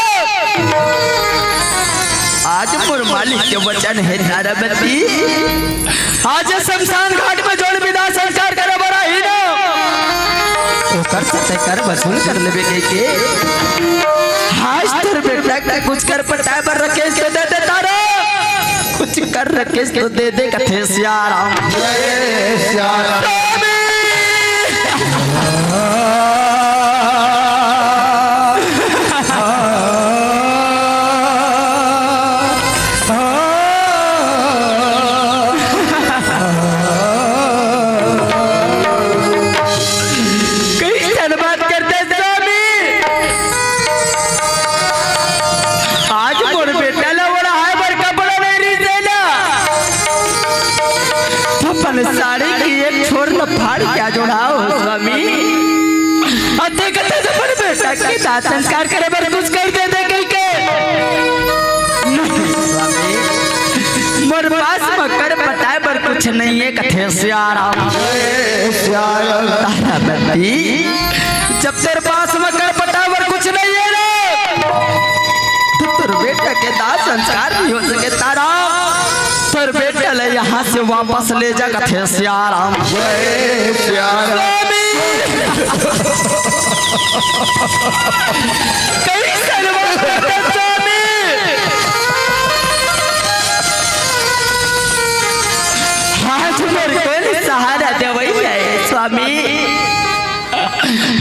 आज मोर मालिक के वचन हे तारामती, आज शमशान घाट में जोन भी दाह संस्कार करे बर आही ना, ओकर से तेकर वसूल कर लेबे कहिके। आज तोर बेटा के कुछ कर पटाए बर रखेस तो दे दे तारा, कुछ कर रखेस तो दे दे कथे सियाराम। कइसन बात करथे स्वामी? आज मोर बेटा ला ओढ़ाए बर कपड़ा नइ रिहिस हे ना, अपन साड़ी के एक छोर ल फाड़ के आज ओढ़ाए हो स्वामी। अते कथे से मोर बेटा के दाह संस्कार करे बर कुछ कर दे दे कहिके। नहीं स्वामी, मोर पास म कर पटाए बर कुछ नइ हे कथे सियाराम। तारामती, जब तोर पास म कर पटाए बर कुछ नइ हे रे, के दाह संस्कार नहीं हो सके तारा, तोर बेटा ला यहाँ से वापस ले जा कथे सियाराम। जय सियाराम। स्वामी। कई सर्वोत्तम स्वामी। आज मोर कोई सहारा देवई है स्वामी।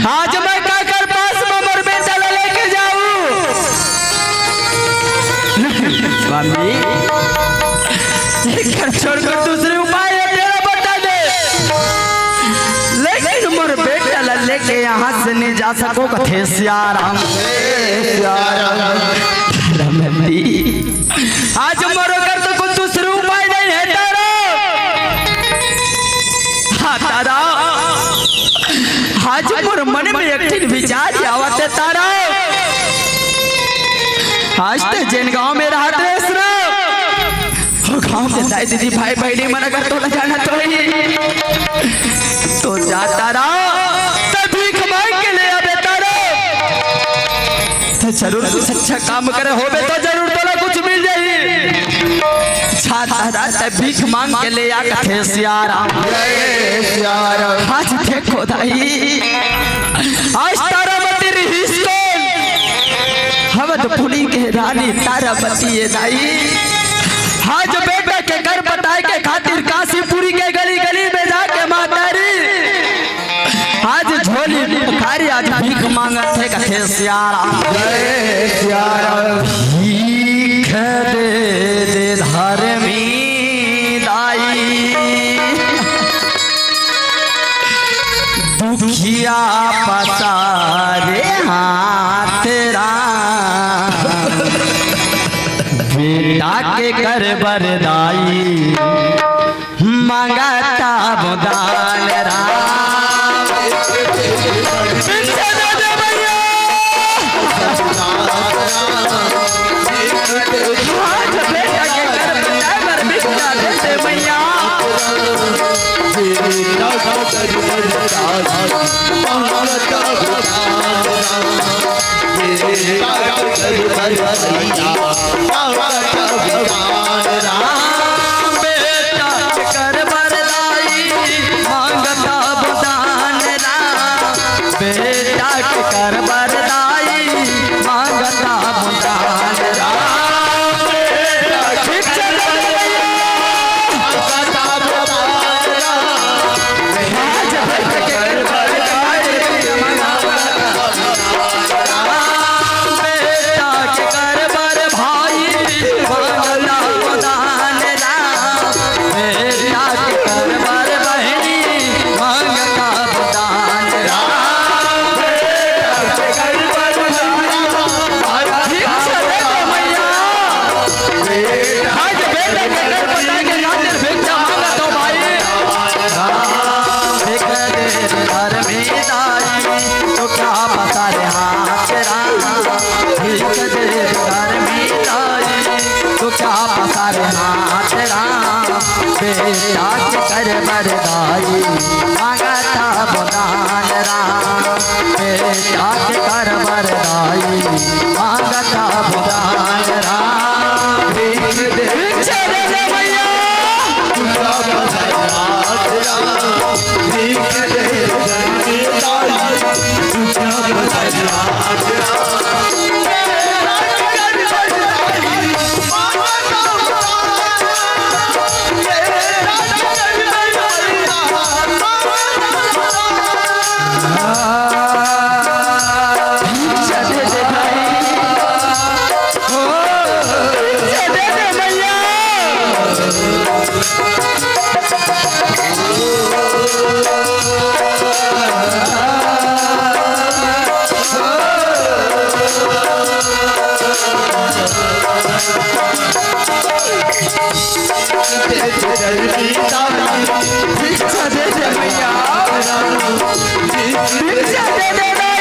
आज मैं काकर पास में मोर बेटा ला लेके जाऊं? स्वामी, एकर छोड़कर दूसरे उपाय है तेरा, बता दे। लेकिन मोर बेटा ला लेके यहाँ से नहीं जा सको कथे सियाराम। सियाराम। धर्म दी। आज मोर कर तो कुछ दूसरो उपाय नहीं है तारा। हाँ तारा, आज मोर मन में एक ठिन विचार आवत है तारा। आज ते जेन गांव में रहत रहे ना, वो गांव के दाई दीदी भाई बहनी मन अगर तोला जाना तो ही तो जा तारा, त भीख मांग के ले आबे तारा। त जरूर कुछ अच्छा काम करे होबे तो जरूर तोला कुछ मिल जाही। जा तारा, त भीख मांग के ले आ कथे सियाराम। जय सियाराम। आज देखो दाई, आज तारामती रिहिस कोन? अवधपुरी के रानी तारामती ए दाई। आज बेटा के घर बताए के खातिर काशीपुरी के गली गली में जाके महतारी आज झोली भिखारी आज भीख मांगत हे कथे सियाराम। जय सियाराम। भीख दे दे धर्मी दाई, दुखिया पसारे हाथ राम। बेटा के कर बर दाई, मांगत हंव दान राम। भिक्षा दे दे भैया। आज बेटा के कर बताए बर भिक्षा दे दे भैया। राम बेटा के कर बर दाई, मांगत हंव दान राम। बेटा के कर बर दाई, मांगत हंव दान राम। बेटा के कर बर दाई, मांगत हंव दान राम। आज बेटा के कर बर दाई, मांगत हंव दान राम। बेटा के कर बर भाई, मांगत हंव दान राम। बेटा के कर बर बहिनी, मांगत हंव दान राम। बेटा के कर बर भाई, भिक्षा दे दे मैया। आज बेटा के कर बताए के खातिर भिक्षा मांगत हंव भाई। भीख दे धर्मी दाई, तो क्या पसारे हाथ राम। भीख दे धर्मी दाई, तो क्या पसारे हाथ राम। बेटा के कर बर दाई, मांगत हंव दान राम। बेटा के कर बर दाई, मांगत हंव दान राम। भीख दे, भिक्षा दे दे भैया। भिक्षा दे दे मैया, भिक्षा दे दे दाई।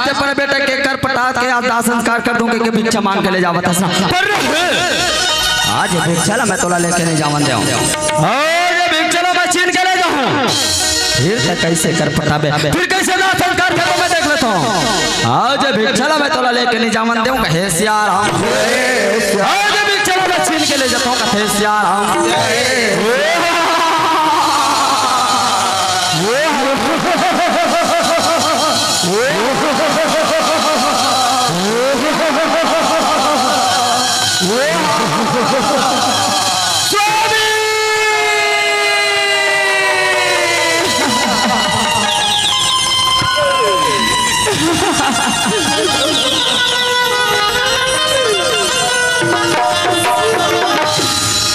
आज ते पर बेटा के कर पटा के आज दाह संस्कार कर दूंगा कि भिक्षा मांग के ले जावत हस ना। पर आज भिक्षा ला मैं तोला लेके नहीं जावन देवं। आज भिक्षा ला मैं छीन के ले जाहूं। फिर ते कैसे कर पटाबे? फिर कैसे दाह संस्कार करबो मैं देख लेथंव। आज भिक्षा ला मैं तोला लेके नहीं जावन देवं, कहे सियाराम। आज भिक्षा ला मैं छीन के ले जाथंव, कहे सियाराम।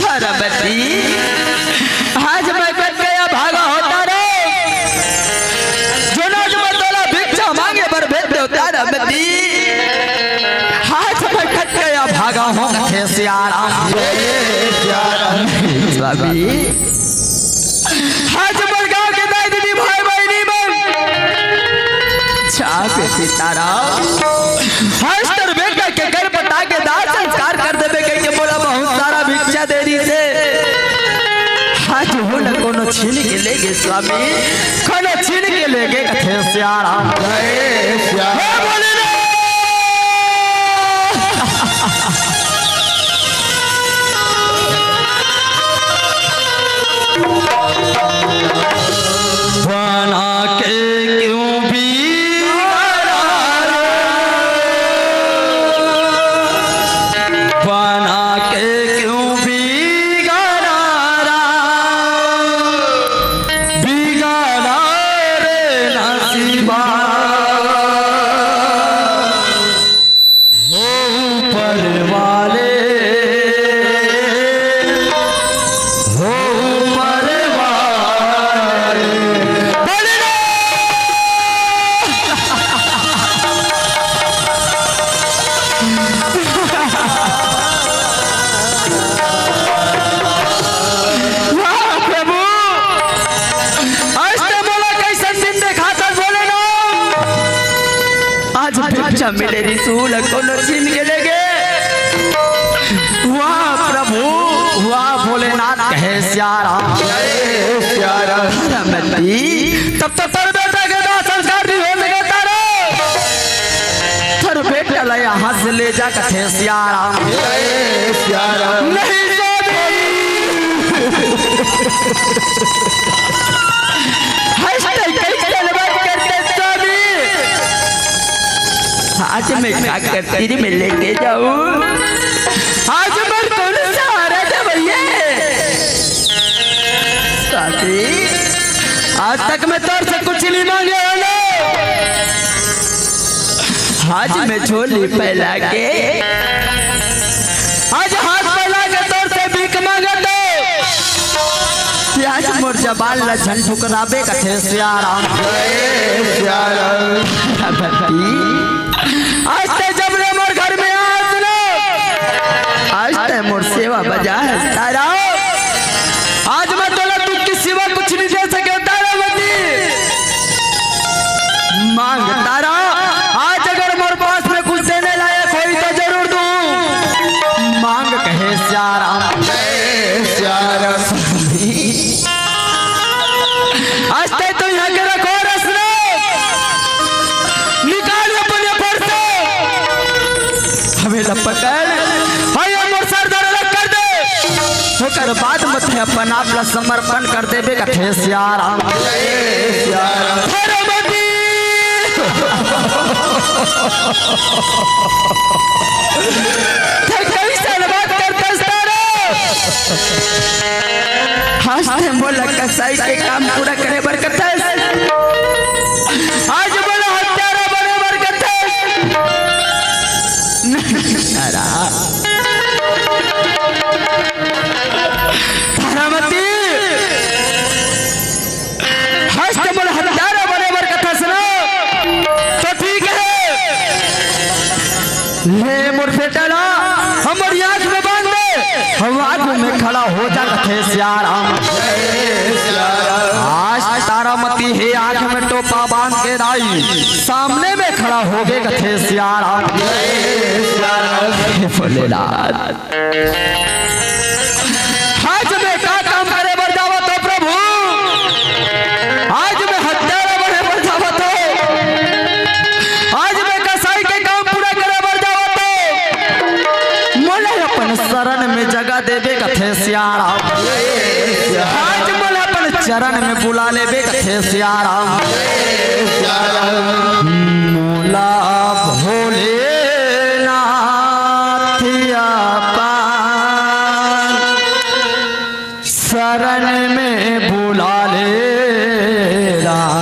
पार्वती, आज मैं कतका अभागा हों तारा, जोन आज मैं तोला भिक्षा मांगे बर भेज देवं तारा मती। आज मैं कतका अभागा हों, कथे सियाराम। स्वामी, आज मोर गांव के दाई दीदी भाई बहिनी मन, छापे सीताराम, आज तोर बेटा के कर पटा के दाह संस्कार कर देबे कहिके मोला बहुत सारा भिक्षा दे रहिसे। आज ओला कोनो छीन के लेगे स्वामी, कोनो छीन के लेगे, कथे सियाराम। जय सिया हे भोलेनाथ। बना के क्यों बिगाड़ा रे? बना के क्यों बिगाड़ा रे? बिगाड़ा रे नसीबा। हो ऊपर वाले, हो ऊपर वाले। वाह प्रभु, आज ते मोला कइसन दिन देखाथस भोलेनाथ। आज भिक्षा मिले रिहिस, ओला कोनो छीन के लेगे। वाह प्रभु, वाह भोलेनाथ, कहे सियाराम। जय सियाराम। पार्वती, तब तो तोर बेटा के दाह संस्कार नहीं हो सके तारा। तोर बेटा ला यहाँ से ले जा, कथे सियाराम। जय सियाराम। नहीं स्वामी। हंसते कैसे बात करते स्वामी। आज मैं का करती रे, मैं लेके जाऊं। आज मैं कौन सहारा दे भैया। साथी, आज तक मैं तोर से कुछ नहीं मांगे हंव। आज मैं झोली फैला के, आज हाथ फैला के तोर से भीख मांगत हंव। ते आज मोर जबान ला झन ठुकराबे कथे सियाराम। जय सियाराम। भक्ति। आज ते जब ले मोर घर में आस ना, आज ते मोर सेवा बजाय हस तारा। आज मैं तोला दुख के सिवा कुछ नहीं दे सके तारा मती। मांग तारा, आज अगर मोर पास में कुछ देने लायक होही तो जरूर दूं। मांग कहे सियाराम। जय सियाराम। आज ते तो यहाँ के रखो रसना। निकाल अपन ये पर्स। हमें ला पकड़। भाई, ये मोर सरदार अलग कर दे। ओकर बाद मत है अपन आप ला समर्पण कर देबे कथे सियाराम। जय सियाराम। धर्मती। ते कइसन बात करथस तारा? आज ते मोला कसाई के काम पूरा करे बर कथस, आज मोला हत्यारा बने बर कथस। नहीं तारा। तारामती, आज ते मोला हत्यारा बने बर कथस ना, तो ठीक है। ले मोर बेटा ला हमर आँख में बांध दे, हम आगू में खड़ा हो जा कथे सियाराम। आज तारामती हे आँख में टोपा बांध के दाई सामने में खड़ा होगे कथे सियाराम। हे भोलेनाथ, आज मैं का काम करे बर जावत हो प्रभु? आज मैं हत्यारा बने बर जावत हो? आज मैं कसाई के काम पूरा करे बर जावत हो? मोला अपन शरण में जगह देबे कथे सियाराम। आज मोला अपन चरण में बुला लेबे कथे सियाराम। मोला भोलेनाथ अपन शरण में बुला ले राम।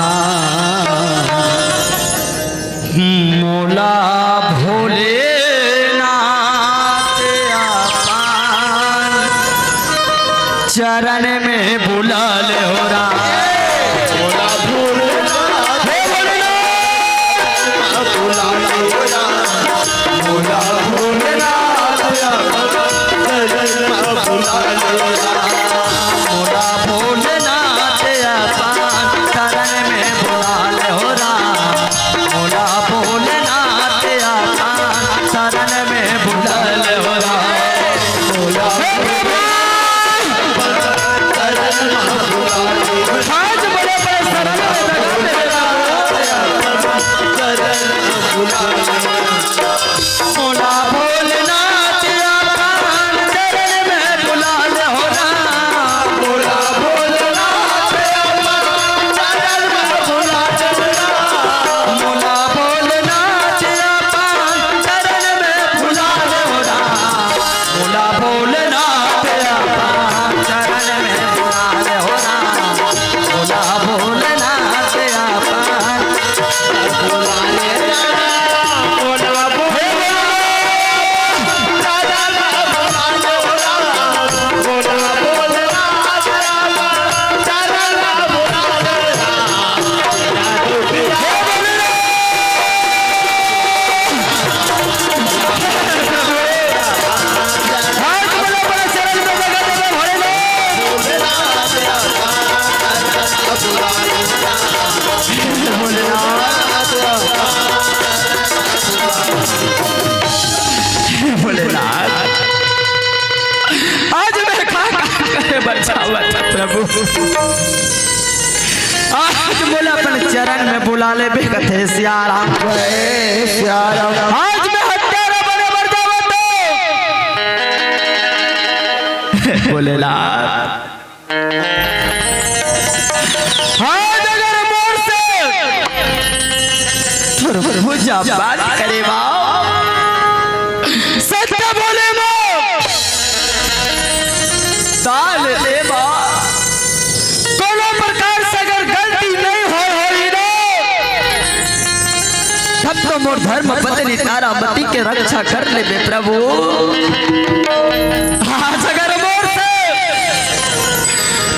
मोला भोलेनाथ अपन चरण में बुला ले हो राम। मोला भोलेनाथ, हे भोलेनाथ, बुला ले हो राम। मोला भोलेनाथ, मोला भोलेनाथ अपन शरण में बुला ले हो राम। मोला भोलेनाथ अपन शरण में बुला ले हो राम। मोला भोलेनाथ शरण में बुला ले हो राम। आज बड़े बड़े शरण में लगा दे राम। शरण में बुला ले हो राम। मोला भोलेनाथ अपन चरण में बुला ले हो राम। मोला भोलेनाथ अपन चरण में बुला ले हो राम। मोला भोलेनाथ अपन चरण में बुला ले हो राम। मोला भोलेनाथ अपन चरण में बुला ले हो राम। मोला भोलेनाथ अपन बुला ले राम। मोला भोलेनाथ भोलेनाथ, आज मैं का काम करे बर जावत हँव प्रभु? आज मोला अपन चरण में बुला लेबे कथे सियाराम। जय सियाराम। आज मैं हत्यारा बने बर जावत हँव। भोलेनाथ, आज अगर मोर से थोर पूजा पाठ करे मा, सत्य बोले मा, दान दे मा, कोनो प्रकार से अगर गलती नहीं होय होही ना, तब तो मोर धर्म पत्नी तारामती के रक्षा कर लेबे प्रभु। आज अगर मोर से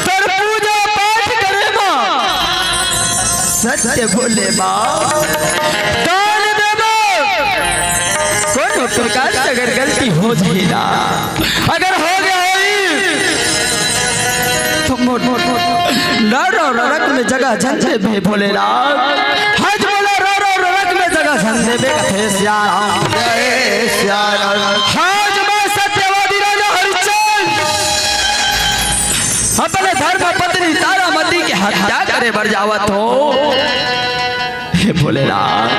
तोर पूजा पाठ करे मा, सत्य बोले मा, दान दे मा, कोनो प्रकार से अगर गलती हो जाही ना, अगर हो गया होही, तो मोर, मोर, मोर, रो, रो, नरक में जगह झन देबे भोलेनाथ। आज मोला रो, रो, नरक में जगह झन देबे कथे सियाराम। जय सियाराम। आज मैं सत्यवादी राजा हरिश्चंद्र अपने धर्म पत्नी तारामती के हत्या करे बर जावत हँव। हे भोलेनाथ,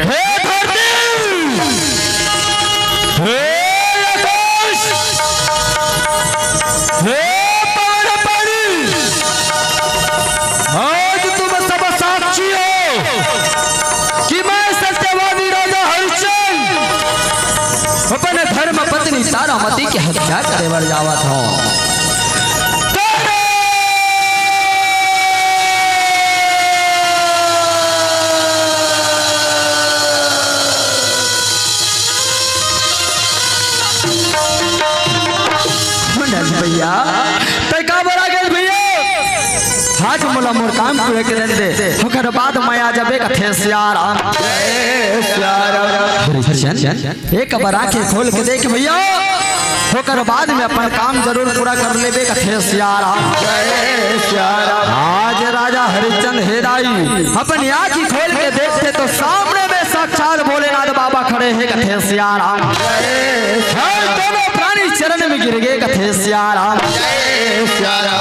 हे धरती, हे आकाश, हे पवन पानी, आज तुम सब साक्षी हो कि मैं सत्यवादी राजा हरिश्चंद्र अपने धर्म पत्नी तारामती के हत्या करे बर जावत हँव। भैया, तैं काबर आ गेस भैया? आज मोला मोर काम पूरा करे दे, ओकर बाद मैं आ जाबे कथे सियाराम। जय सियाराम। हरिश्चंद, एक बार आँखें खोल के देख भैया, ओकर बाद में अपन काम जरूर पूरा कर लेबे कथे सियाराम। आज राजा हरिश्चंद हे दाई अपन आँखी खोल के देखथे तो सामने में साक्षात भोलेनाथ बाबा खड़े हे कथे सियाराम। हे दोनों प्राणी चरण में गिर गे कथे सियाराम।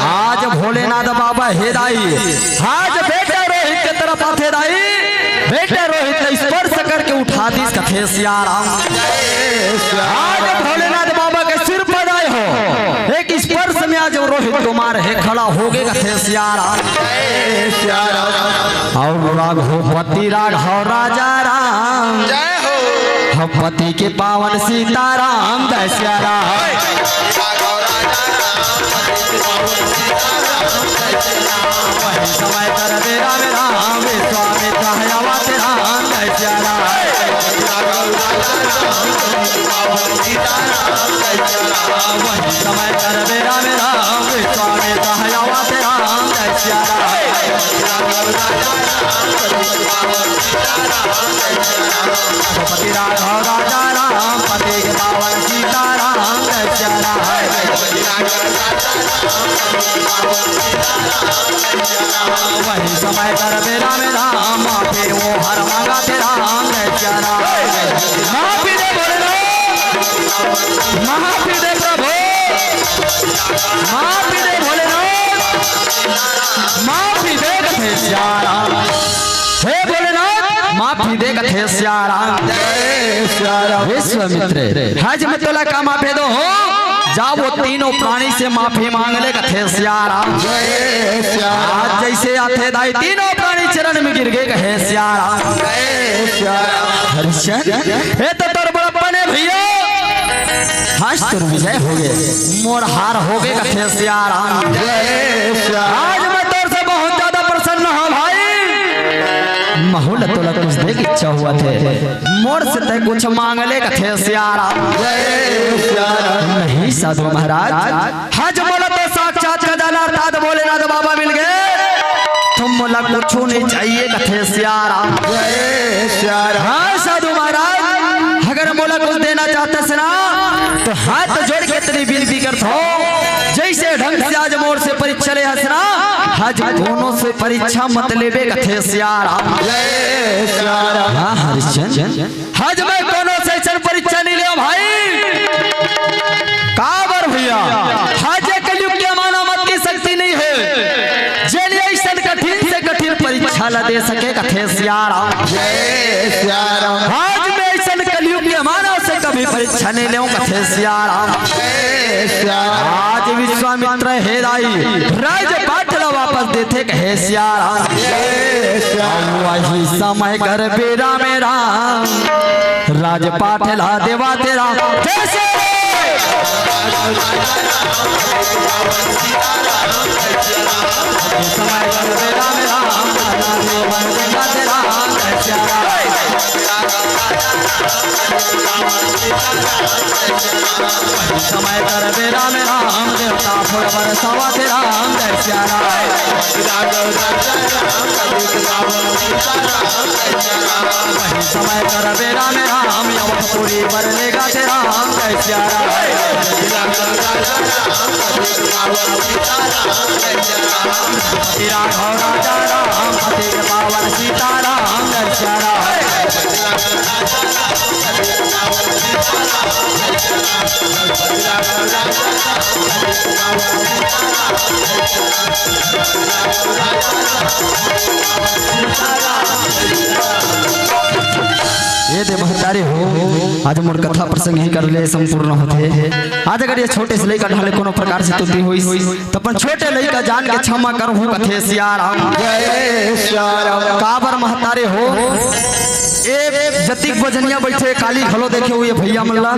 आज भोलेनाथ बाबा हे दाई, आज बेटा रोहित के तरफ आथे दाई, बेटा रोहित ला स्पर्श करके उठा दिस कथे सियाराम। आज भोलेनाथ बाबा के सिर पर आए हो, एक स्पर्श में आज रोहित कुमार हे खड़ा हो गे कथे सियाराम। और रघुपति राघव राजा राम, जय हो। हम पति के पावन सीताराम जय सियाराम। वही समय कर बेरा में राम विश्वामित्र है आवा तेरा जय सियाराम। वही समय कर बेरा में राम विश्वामित्र है आवा तेरा जय सियाराम। रघुपति राघव राजा राम पति के पावन सीताराम जय सियाराम। वही समय कर बेरा में राम माफी वो हर मांगा तेरा जय सियाराम। माफी दे भोलेनाथ, माफी दे प्रभु, माफी दे भोलेनाथ, माफी दे कथे सियाराम। हे भोलेनाथ माफी दे कथे सियाराम। जय सियाराम। विश्वामित्र, आज मैं तोला का माफी दो हो, जा वो तीनों प्राणी से माफी मांग ले कथे सियाराम। जय सियाराम। आज जैसे आथे दाई तीनों प्राणी चरण में गिर गे कहे सियाराम। जय सियाराम। हरिश्चंद, ये तो तोर बड़प्पन हे भैया, आज तोर विजय हो गे, मोर हार हो गे कथे सियाराम। जय सियाराम। आज मैं तोर से बहुत ज्यादा प्रसन्न हूँ भाई। महू ला तोला कुछ दे के इच्छा होवथे, मोर से तैं कुछ मांग ले कथे सियाराम। जय सियाराम। नहीं साधु महाराज, आज मोला तो साक्षात खजाना अर्थात भोलेनाथ बाबा मिल गे, तो मोला कुछ नहीं चाहिए कथे सियाराम। जय सियाराम। हाँ साधु महाराज, अगर मोला कुछ देना चाहत हस ना, तो हाथ जोड़ के इतनी विनती करत हूँ, जैसे ढंग से आज मोर से परीक्षा ले हस ना, आज कोनो से परीक्षा मत लेबे कथे सियाराम। जय सियाराम। हाँ हरिश्चंद, आज मैं कोनो से ऐसन परीक्षा नहीं लेव भाई। काबर भैया, आज ये कलयुग के मानव मत की शक्ति नहीं है, जे लिए ऐसन कठिन से कठिन परीक्षा ला दे सके कथे सियाराम। जय सियाराम। आज मैं ऐसन कलयुग के मानव से कभी परीक्षा नहीं लेव कथे सियाराम। जय सियाराम। आज विश्वामित्र हे दाई राजपाट ला वापस देथे कहे सियाराम। जय सियाराम। वही समय कर बेरा में राम राजपाट ला देवा तेरा जैसे समय कर बेरा में राम राजपाट ला देवा तेरा जैसे समय कर बेरा में राम देवता फुल बरसावा तेरा जय सियाराम। वही समय कर बेरा में राम अवधपुरी बर लेगा तेरा जय सियाराम। पति राघव राजा राम पति के पावन सीताराम जय सियाराम। ये दे महतारी हो, आज मोर कथा प्रसंग ही कर ले संपूर्ण होथे। आज अगर ये छोटे से लइका ढाले कोनो प्रकार से त्रुटि होइस, तो अपन छोटे लइका जान के क्षमा करहूँ कथे सियाराम। जय सियाराम। काबर महतारी हो, ए जतिक बजनिया बैठे काली घलो देखे हुए भैया मन ला।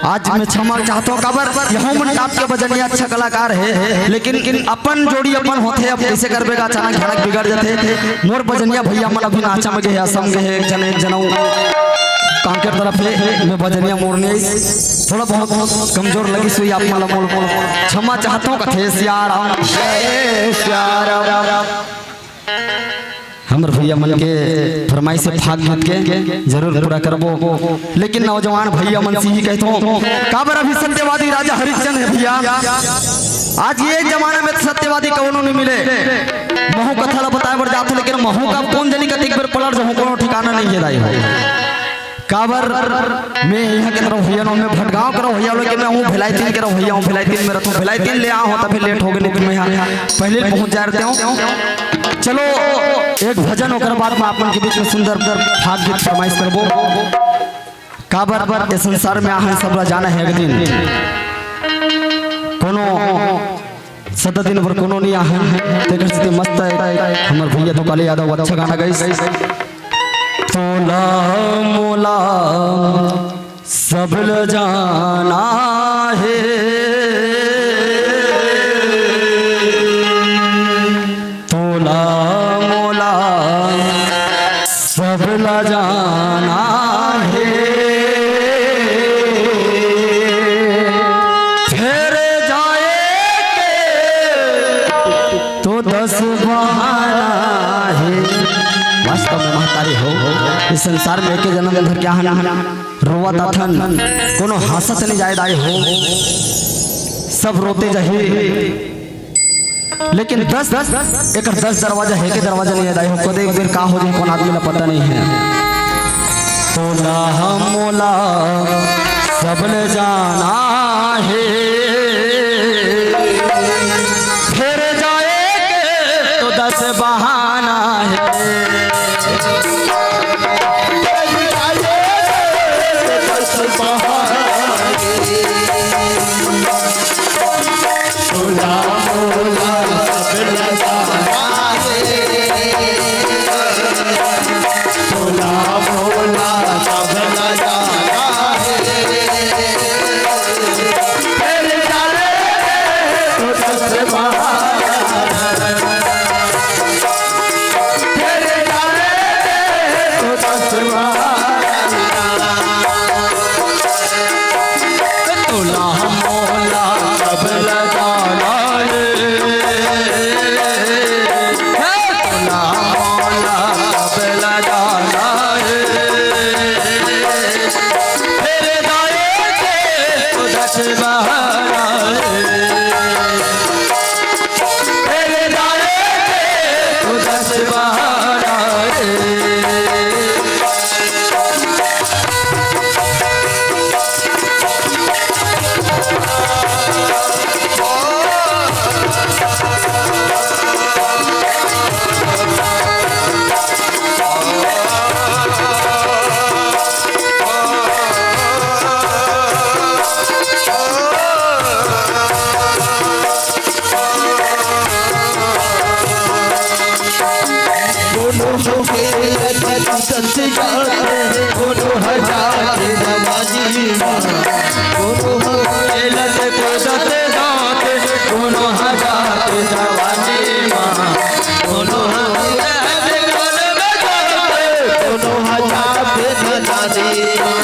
आज मैं क्षमा चाहत हूँ, काबर यहू मन टाप के बजनिया अच्छा कलाकार हे, लेकिन अपन जोड़ी अपन होथे, अब कैसे करबे का अचानक झड़क बिगड़ जाथे। मोर बजनिया भैया मन अभी नाचा में गे हे, असम गे हे, एक जने एक जनऊ कांकेर तरफ हे, मैं बजनिया मोर नहीं थोड़ा बहुत कमजोर लगिस हुई आप मन ला मोल मोल क्षमा चाहत हूँ कथे सियाराम। जय सियाराम। हमर भैया मन के फरमाइश हे, फाग गीत के जरूर पूरा करबो। लेकिन नौजवान भैया मन से ही कहत हों, काबर अभी सत्यवादी राजा हरिश्चंद्र हे भैया। आज ये जमाना में सत्यवादी कौनो नहीं मिले। महूं कथा ला बताए बर जात हों, लेकिन महूं का कोन जनी कतिक बेर पलट जाहूं, कोनो ठिकाना नहीं हे दाई हो। काबर मैं इहां के तरफ भैया नों, मैं भटगांव के रहवइया, लेकिन मैं हूं भिलाईतीन के रहवइया हूं, भिलाईतीन में रहत हों, भिलाईतीन ले आए हों, तब फिर लेट हो गे, नहीं तो मैं इहां पहले पहुंच जाए रहते हों। चलो, एक भजन, ओकर बाद में आप मन के बीच में सुंदर फाग गीत फरमाइश करबो। काबर ए संसार में आहन सब ला जाना हे एक दिन, कोनो सदा दिन भर कोनो नहीं आहन, तेकर सेती मस्त हे हमर भैया धोकाली यादव, अच्छा गाना गाइस। तोला मोला सब ल जाना हे, तोला मोला सब ल जाना हे, फेर जाए के तो दस बहाना हे। वास्तव में महतारी हो, इस संसार में एके जनम धर के आहन, रोवत आथन, कोनो हंसत नहीं जाए दाई हो, सब रोते जाही। लेकिन दस, दस, एकर दस दरवाजा हे, एके दरवाजा नहीं हे दाई हो, कदे एक बेर का हो जाए, कोन आदमी ला पता नहीं हे। तोला मोला सब ल जाना हे, फेर जाए के तो दस बहाना हे। कोनो होके लगी सच बात, कोनो हजार जवानी माँ, कोनो होके लगे को दस दांत, कोनो हजार जवानी माँ, कोनो होके लगे को दस दांत, कोनो हजार जवानी माँ,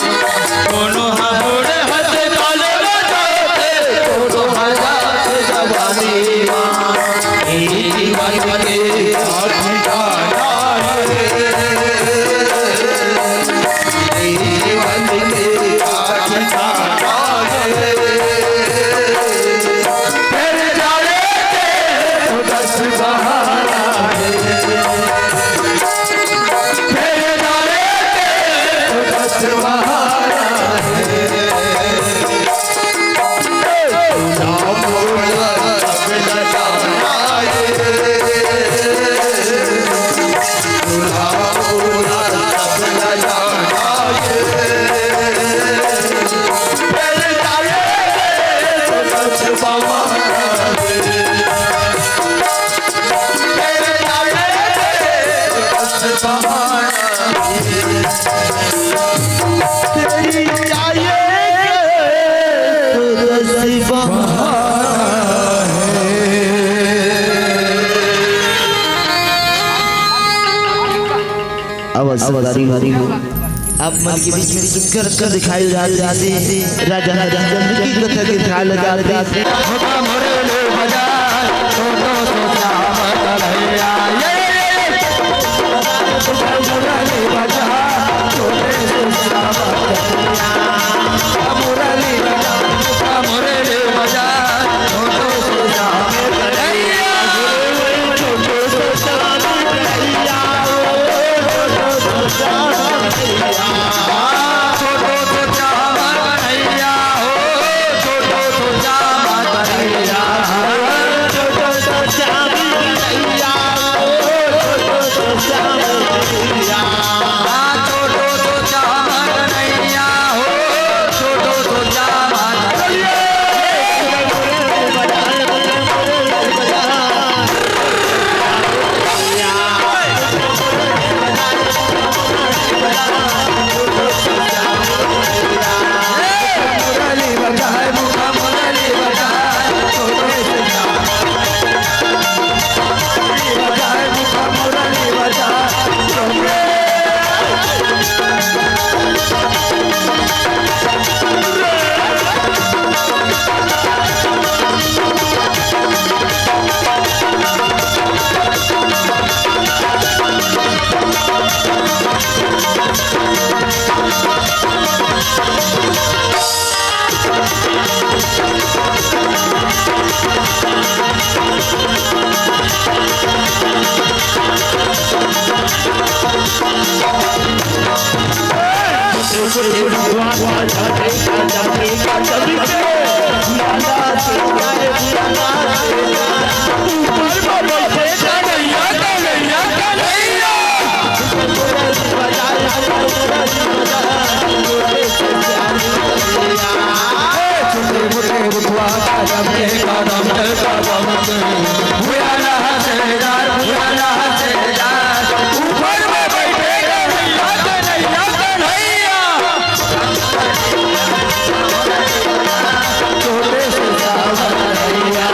कोनो हा बूढ़ हस काल बजाते, कोनो हा जात जवानी माँ। ए जीवन के आखिरी गाना है, ए जीवन के आखिरी गाना है। फिर जाने दे तो दस बहाना है। अब सरदारी हो, आप मन के बीच में सुंदर कर दिखाई जात रहिसे, राजा हरिश्चंद्र की कथा के दिखाए लगा दी। छोटा मोरे ले बजा, छोटो सो श्याम कन्हैया। ये, ये, ये। भुलाना है सरदार, भुलाना है सरदार। ऊपर में बैठे कन्हैया, कन्हैया, कन्हैया। छोटे से सावरिया।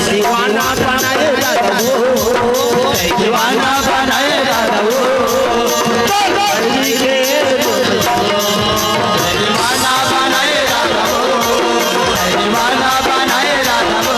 दीवाना बनाए दादा वो, दीवाना बनाए दादा वो। दीवाना बनाए दादा वो, दीवाना बनाए दादा वो।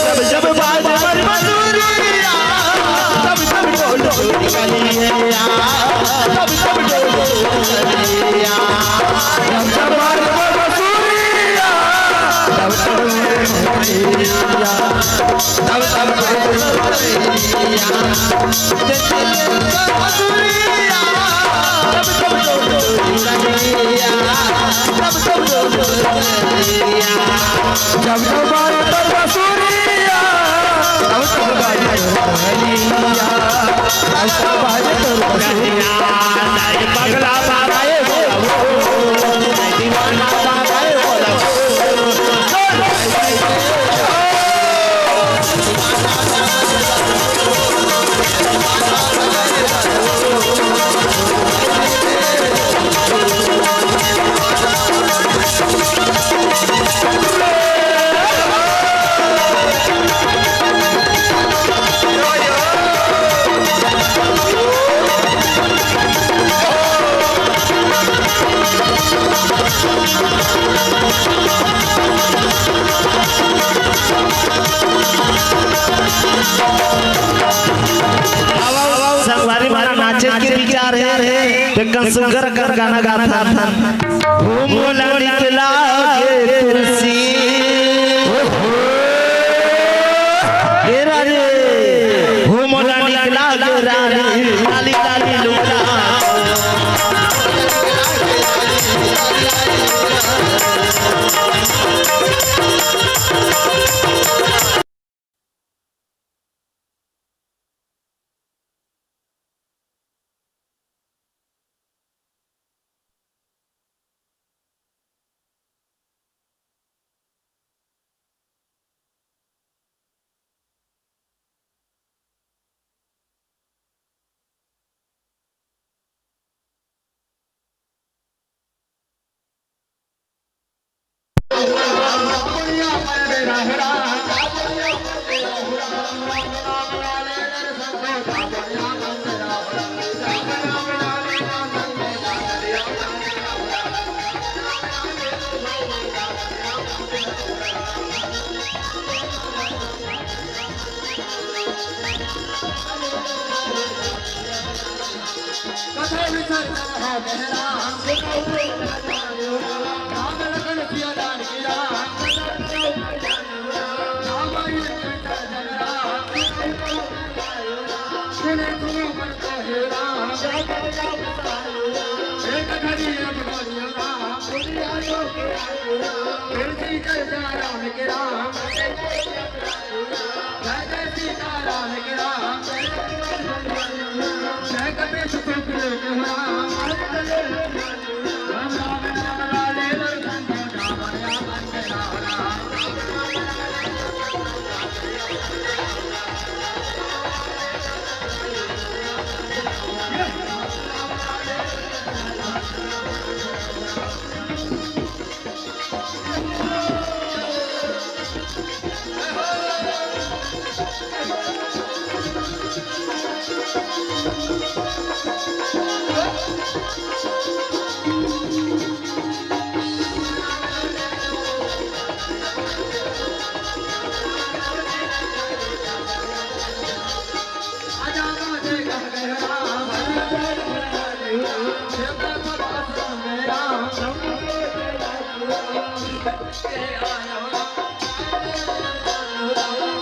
जब जब बाजे मोर बंसुरिया, तब तब ढोल ढोल कलिया, तब तब ढोल ढोल कलिया। जब जब बाजे मोर बंसुरिया, तब तब ढोल ढोल कलिया, तब तब ढोल ढोल कलिया। जब जब बाजे मोर बंसुरिया, तब तब ढोल ढोल कलिया, तब तब ढोल ढोल कलिया। जब जब बाजे तोर बंसुरिया, तब तब बाजे तोर बंसुरिया, तब तब बाजे तोर बंसुरिया। पगला बाबा ए बोला, दीवाना बाबा ए बोला। संगवारी मन, नाचे के विचार हे, तेकर सुग्घर कर गाना गाथन। हो मोला निकला के तुलसी। हे रानी, हो मोला निकला के रानी, लाली लाली लुगरा। कथा विचार करहो मेहरा, राम लखन सिया जानकी राम, रामायण विचार जन राम, सुने सुनो मन को हे राम, एक घड़ी अब घड़ी राम, तुलसी चर्चा राम के राम। जय जय सीताराम के राम, जय कपीश शुक्ल के राम, राम राम राम लाले लखन राम राम राम।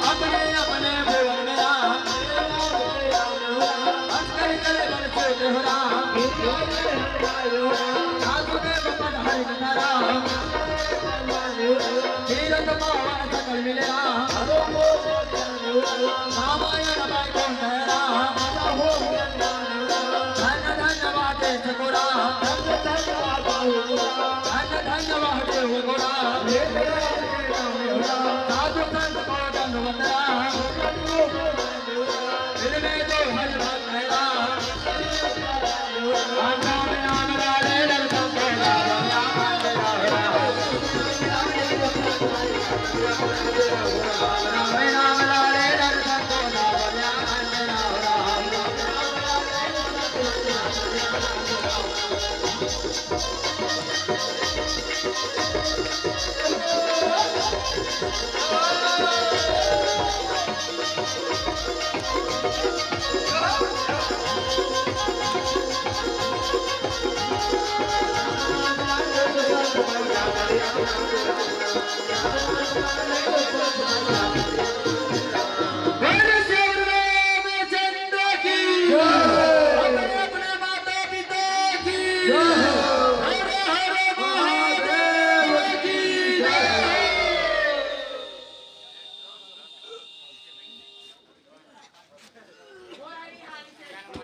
अपने अपने भुवन में राम, हंस कर करे बन से देहरा, साधु देव पधारी में राम, तीरथ पावन सकल मिले राम, रामायण बैकुंठ है राम, धन्य धन्य बाटे सको राम, धन्य धन्य बाटे सको राम। साधु संत को दंडवत राम, दिल में जो हरि भक्त है राम, राम राम राम राम राम राम राम राम राम।